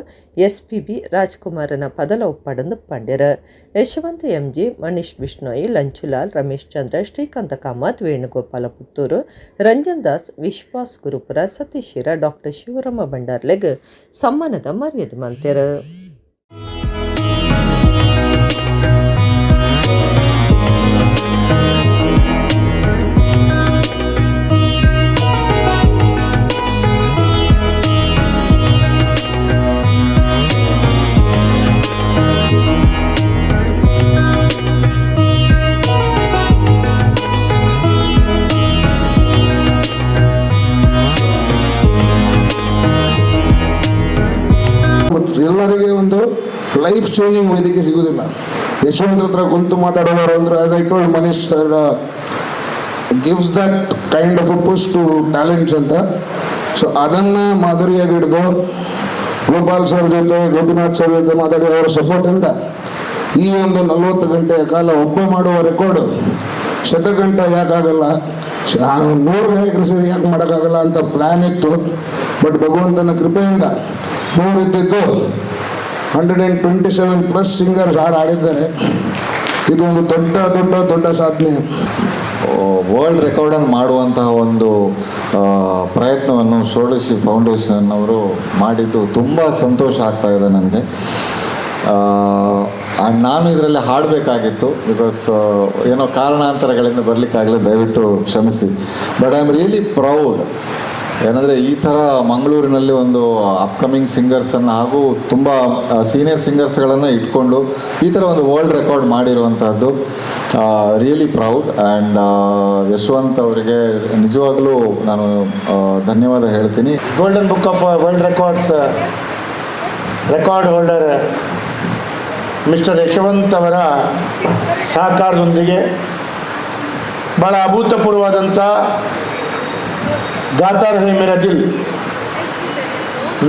ಎಸ್.ಪಿ.ಬಿ ರಾಜ್ಕುಮಾರನ ಪದಲ ಉಪ್ಪಡಂದು ಪಂಡೆರ್. ಯಶವಂತ ಎಂ.ಜಿ, ಮನೀಶ್ ಬಿಷ್ಣೋಯಿ, ಲಂಚುಲಾಲ್, ರಮೇಶ್ ಚಂದ್ರ, ಶ್ರೀಕಾಂತ ಕಾಮತ್, ವೇಣುಗೋಪಾಲ ಪುತ್ತೂರು, ರಂಜನ್ ದಾಸ್, ವಿಶ್ವಾಸ್ ಗುರುಪುರ, ಸತೀಶ್ ಹಿರ, ಡಾಕ್ಟರ್ ಶಿವರಾಮ ಭಂಡಾರ್ಲೆಗ್ ಸಮ್ಮಾನದ ಮರ್ಯಾದೆ ಮಲ್ತೆರ್. ಎಲ್ಲರಿಗೆ ಒಂದು ಲೈಫ್ ಚೇಂಜಿಂಗ್ ವೇದಿಕೆ ಸಿಗುವುದಿಲ್ಲ. ಯಶವಂತ ಹತ್ರ ಕುಂತು ಮಾತಾಡುವವರು ಅಂದ್ರೆ, as I told, Manish sir gives that kind of a push to talents ಅಂತ. ಸೊ ಅದನ್ನು ಮಾದರಿಯಾಗಿ ಹಿಡಿದು ಗೋಪಾಲ್ ಸರ್ ಜೊತೆ, ಗೋಪಿನಾಥ್ ಸರ್ ಜೊತೆ ಮಾತಾಡಿ ಅವರ ಸಪೋರ್ಟಿಂದ ಈ ಒಂದು 40 ಗಂಟೆಯ ಕಾಲ ಒಬ್ಬ ಮಾಡುವ ರೆಕಾರ್ಡು ಶತಗಂಟೆ ಯಾಕಾಗಲ್ಲ, 100 ಗಾಯಕರು ಸೇರಿ ಯಾಕೆ ಮಾಡೋಕ್ಕಾಗಲ್ಲ ಅಂತ ಪ್ಲ್ಯಾನ್ ಇತ್ತು. ಬಟ್ ಭಗವಂತನ ಕೃಪೆಯಿಂದ 100 ಇದ್ದಿದ್ದು 127+ ಸಿಂಗರ್ಸ್ ಹಾಡು ಹಾಡಿದ್ದಾರೆ. ಇದೊಂದು ದೊಡ್ಡ ದೊಡ್ಡ ದೊಡ್ಡ ಸಾಧನೆ. ವರ್ಲ್ಡ್ ರೆಕಾರ್ಡನ್ನು ಮಾಡುವಂತಹ ಒಂದು ಪ್ರಯತ್ನವನ್ನು ಷೋಡಶಿ ಫೌಂಡೇಶನ್ ಅವರು ಮಾಡಿದ್ದು ತುಂಬ ಸಂತೋಷ ಆಗ್ತಾ ಇದೆ ನನಗೆ. ಆ್ಯಂಡ್ ನಾನು ಇದರಲ್ಲಿ ಹಾಡಬೇಕಾಗಿತ್ತು, because ಏನೋ ಕಾರಣಾಂತರಗಳಿಂದ ಬರಲಿಕ್ಕಾಗಲಿಲ್ಲ, ದಯವಿಟ್ಟು ಕ್ಷಮಿಸಿ. But I am really proud. ಏನಂದರೆ ಈ ಥರ ಮಂಗಳೂರಿನಲ್ಲಿ ಒಂದು ಅಪ್ಕಮಿಂಗ್ ಸಿಂಗರ್ಸನ್ನು ಹಾಗೂ ತುಂಬ ಸೀನಿಯರ್ ಸಿಂಗರ್ಸ್ಗಳನ್ನು ಇಟ್ಕೊಂಡು ಈ ಥರ ಒಂದು ವರ್ಲ್ಡ್ ರೆಕಾರ್ಡ್ ಮಾಡಿರುವಂತಹದ್ದು ರಿಯಲಿ ಪ್ರೌಡ್. ಆ್ಯಂಡ್ ಯಶವಂತ್ ಅವರಿಗೆ ನಿಜವಾಗಲೂ ನಾನು ಧನ್ಯವಾದ ಹೇಳ್ತೀನಿ. Golden Book of World Records record holder Mister Yashwant ಅವರ ಸಹಕಾರದೊಂದಿಗೆ ಭಾಳ ಅಭೂತಪೂರ್ವವಾದಂಥ ಗಾತಾ ರಹೇ ಮೇರಾ ದಿಲ್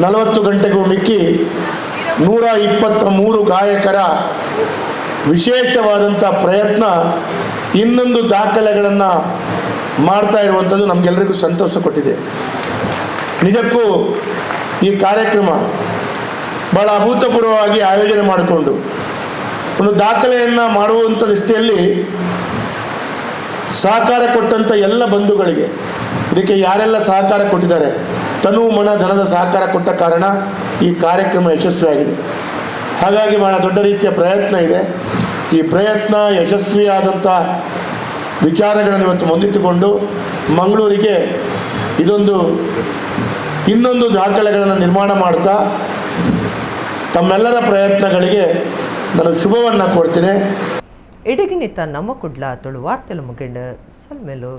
40 ಗಂಟೆಗೂ ಮಿಕ್ಕಿ 123 ಗಾಯಕರ ವಿಶೇಷವಾದಂಥ ಪ್ರಯತ್ನ ಇನ್ನೊಂದು ದಾಖಲೆಗಳನ್ನು ಮಾಡ್ತಾ ಇರುವಂಥದ್ದು ನಮಗೆಲ್ಲರಿಗೂ ಸಂತೋಷ ಕೊಟ್ಟಿದೆ. ನಿಜಕ್ಕೂ ಈ ಕಾರ್ಯಕ್ರಮ ಭಾಳ ಅಭೂತಪೂರ್ವವಾಗಿ ಆಯೋಜನೆ ಮಾಡಿಕೊಂಡು ಒಂದು ದಾಖಲೆಯನ್ನು ಮಾಡುವಂಥ ದೃಷ್ಟಿಯಲ್ಲಿ ಸಹಕಾರ ಕೊಟ್ಟಂಥ ಎಲ್ಲ ಬಂಧುಗಳಿಗೆ, ಇದಕ್ಕೆ ಯಾರೆಲ್ಲ ಸಹಕಾರ ಕೊಟ್ಟಿದ್ದಾರೆ, ತನು ಮನ ಧನದ ಸಹಕಾರ ಕೊಟ್ಟ ಕಾರಣ ಈ ಕಾರ್ಯಕ್ರಮ ಯಶಸ್ವಿಯಾಗಿದೆ. ಹಾಗಾಗಿ ಭಾಳ ದೊಡ್ಡ ರೀತಿಯ ಪ್ರಯತ್ನ ಇದೆ. ಈ ಪ್ರಯತ್ನ ಯಶಸ್ವಿಯಾದಂಥ ವಿಚಾರಗಳನ್ನು ಇವತ್ತು ಮುಂದಿಟ್ಟುಕೊಂಡು ಮಂಗಳೂರಿಗೆ ಇದೊಂದು ಇನ್ನೊಂದು ದಾಖಲೆಗಳನ್ನು ನಿರ್ಮಾಣ ಮಾಡ್ತಾ ತಮ್ಮೆಲ್ಲರ ಪ್ರಯತ್ನಗಳಿಗೆ ನಾನು ಶುಭವನ್ನು ಕೋರ್ತೀನಿ. ಇಡಗಿನಿತ ನಮ್ಮ ಕುಡ್ಲ ತುಳು ವಾರ್ತೆಲು ಮುಗಿಂಡು ಸಲ್ಮೆಲು.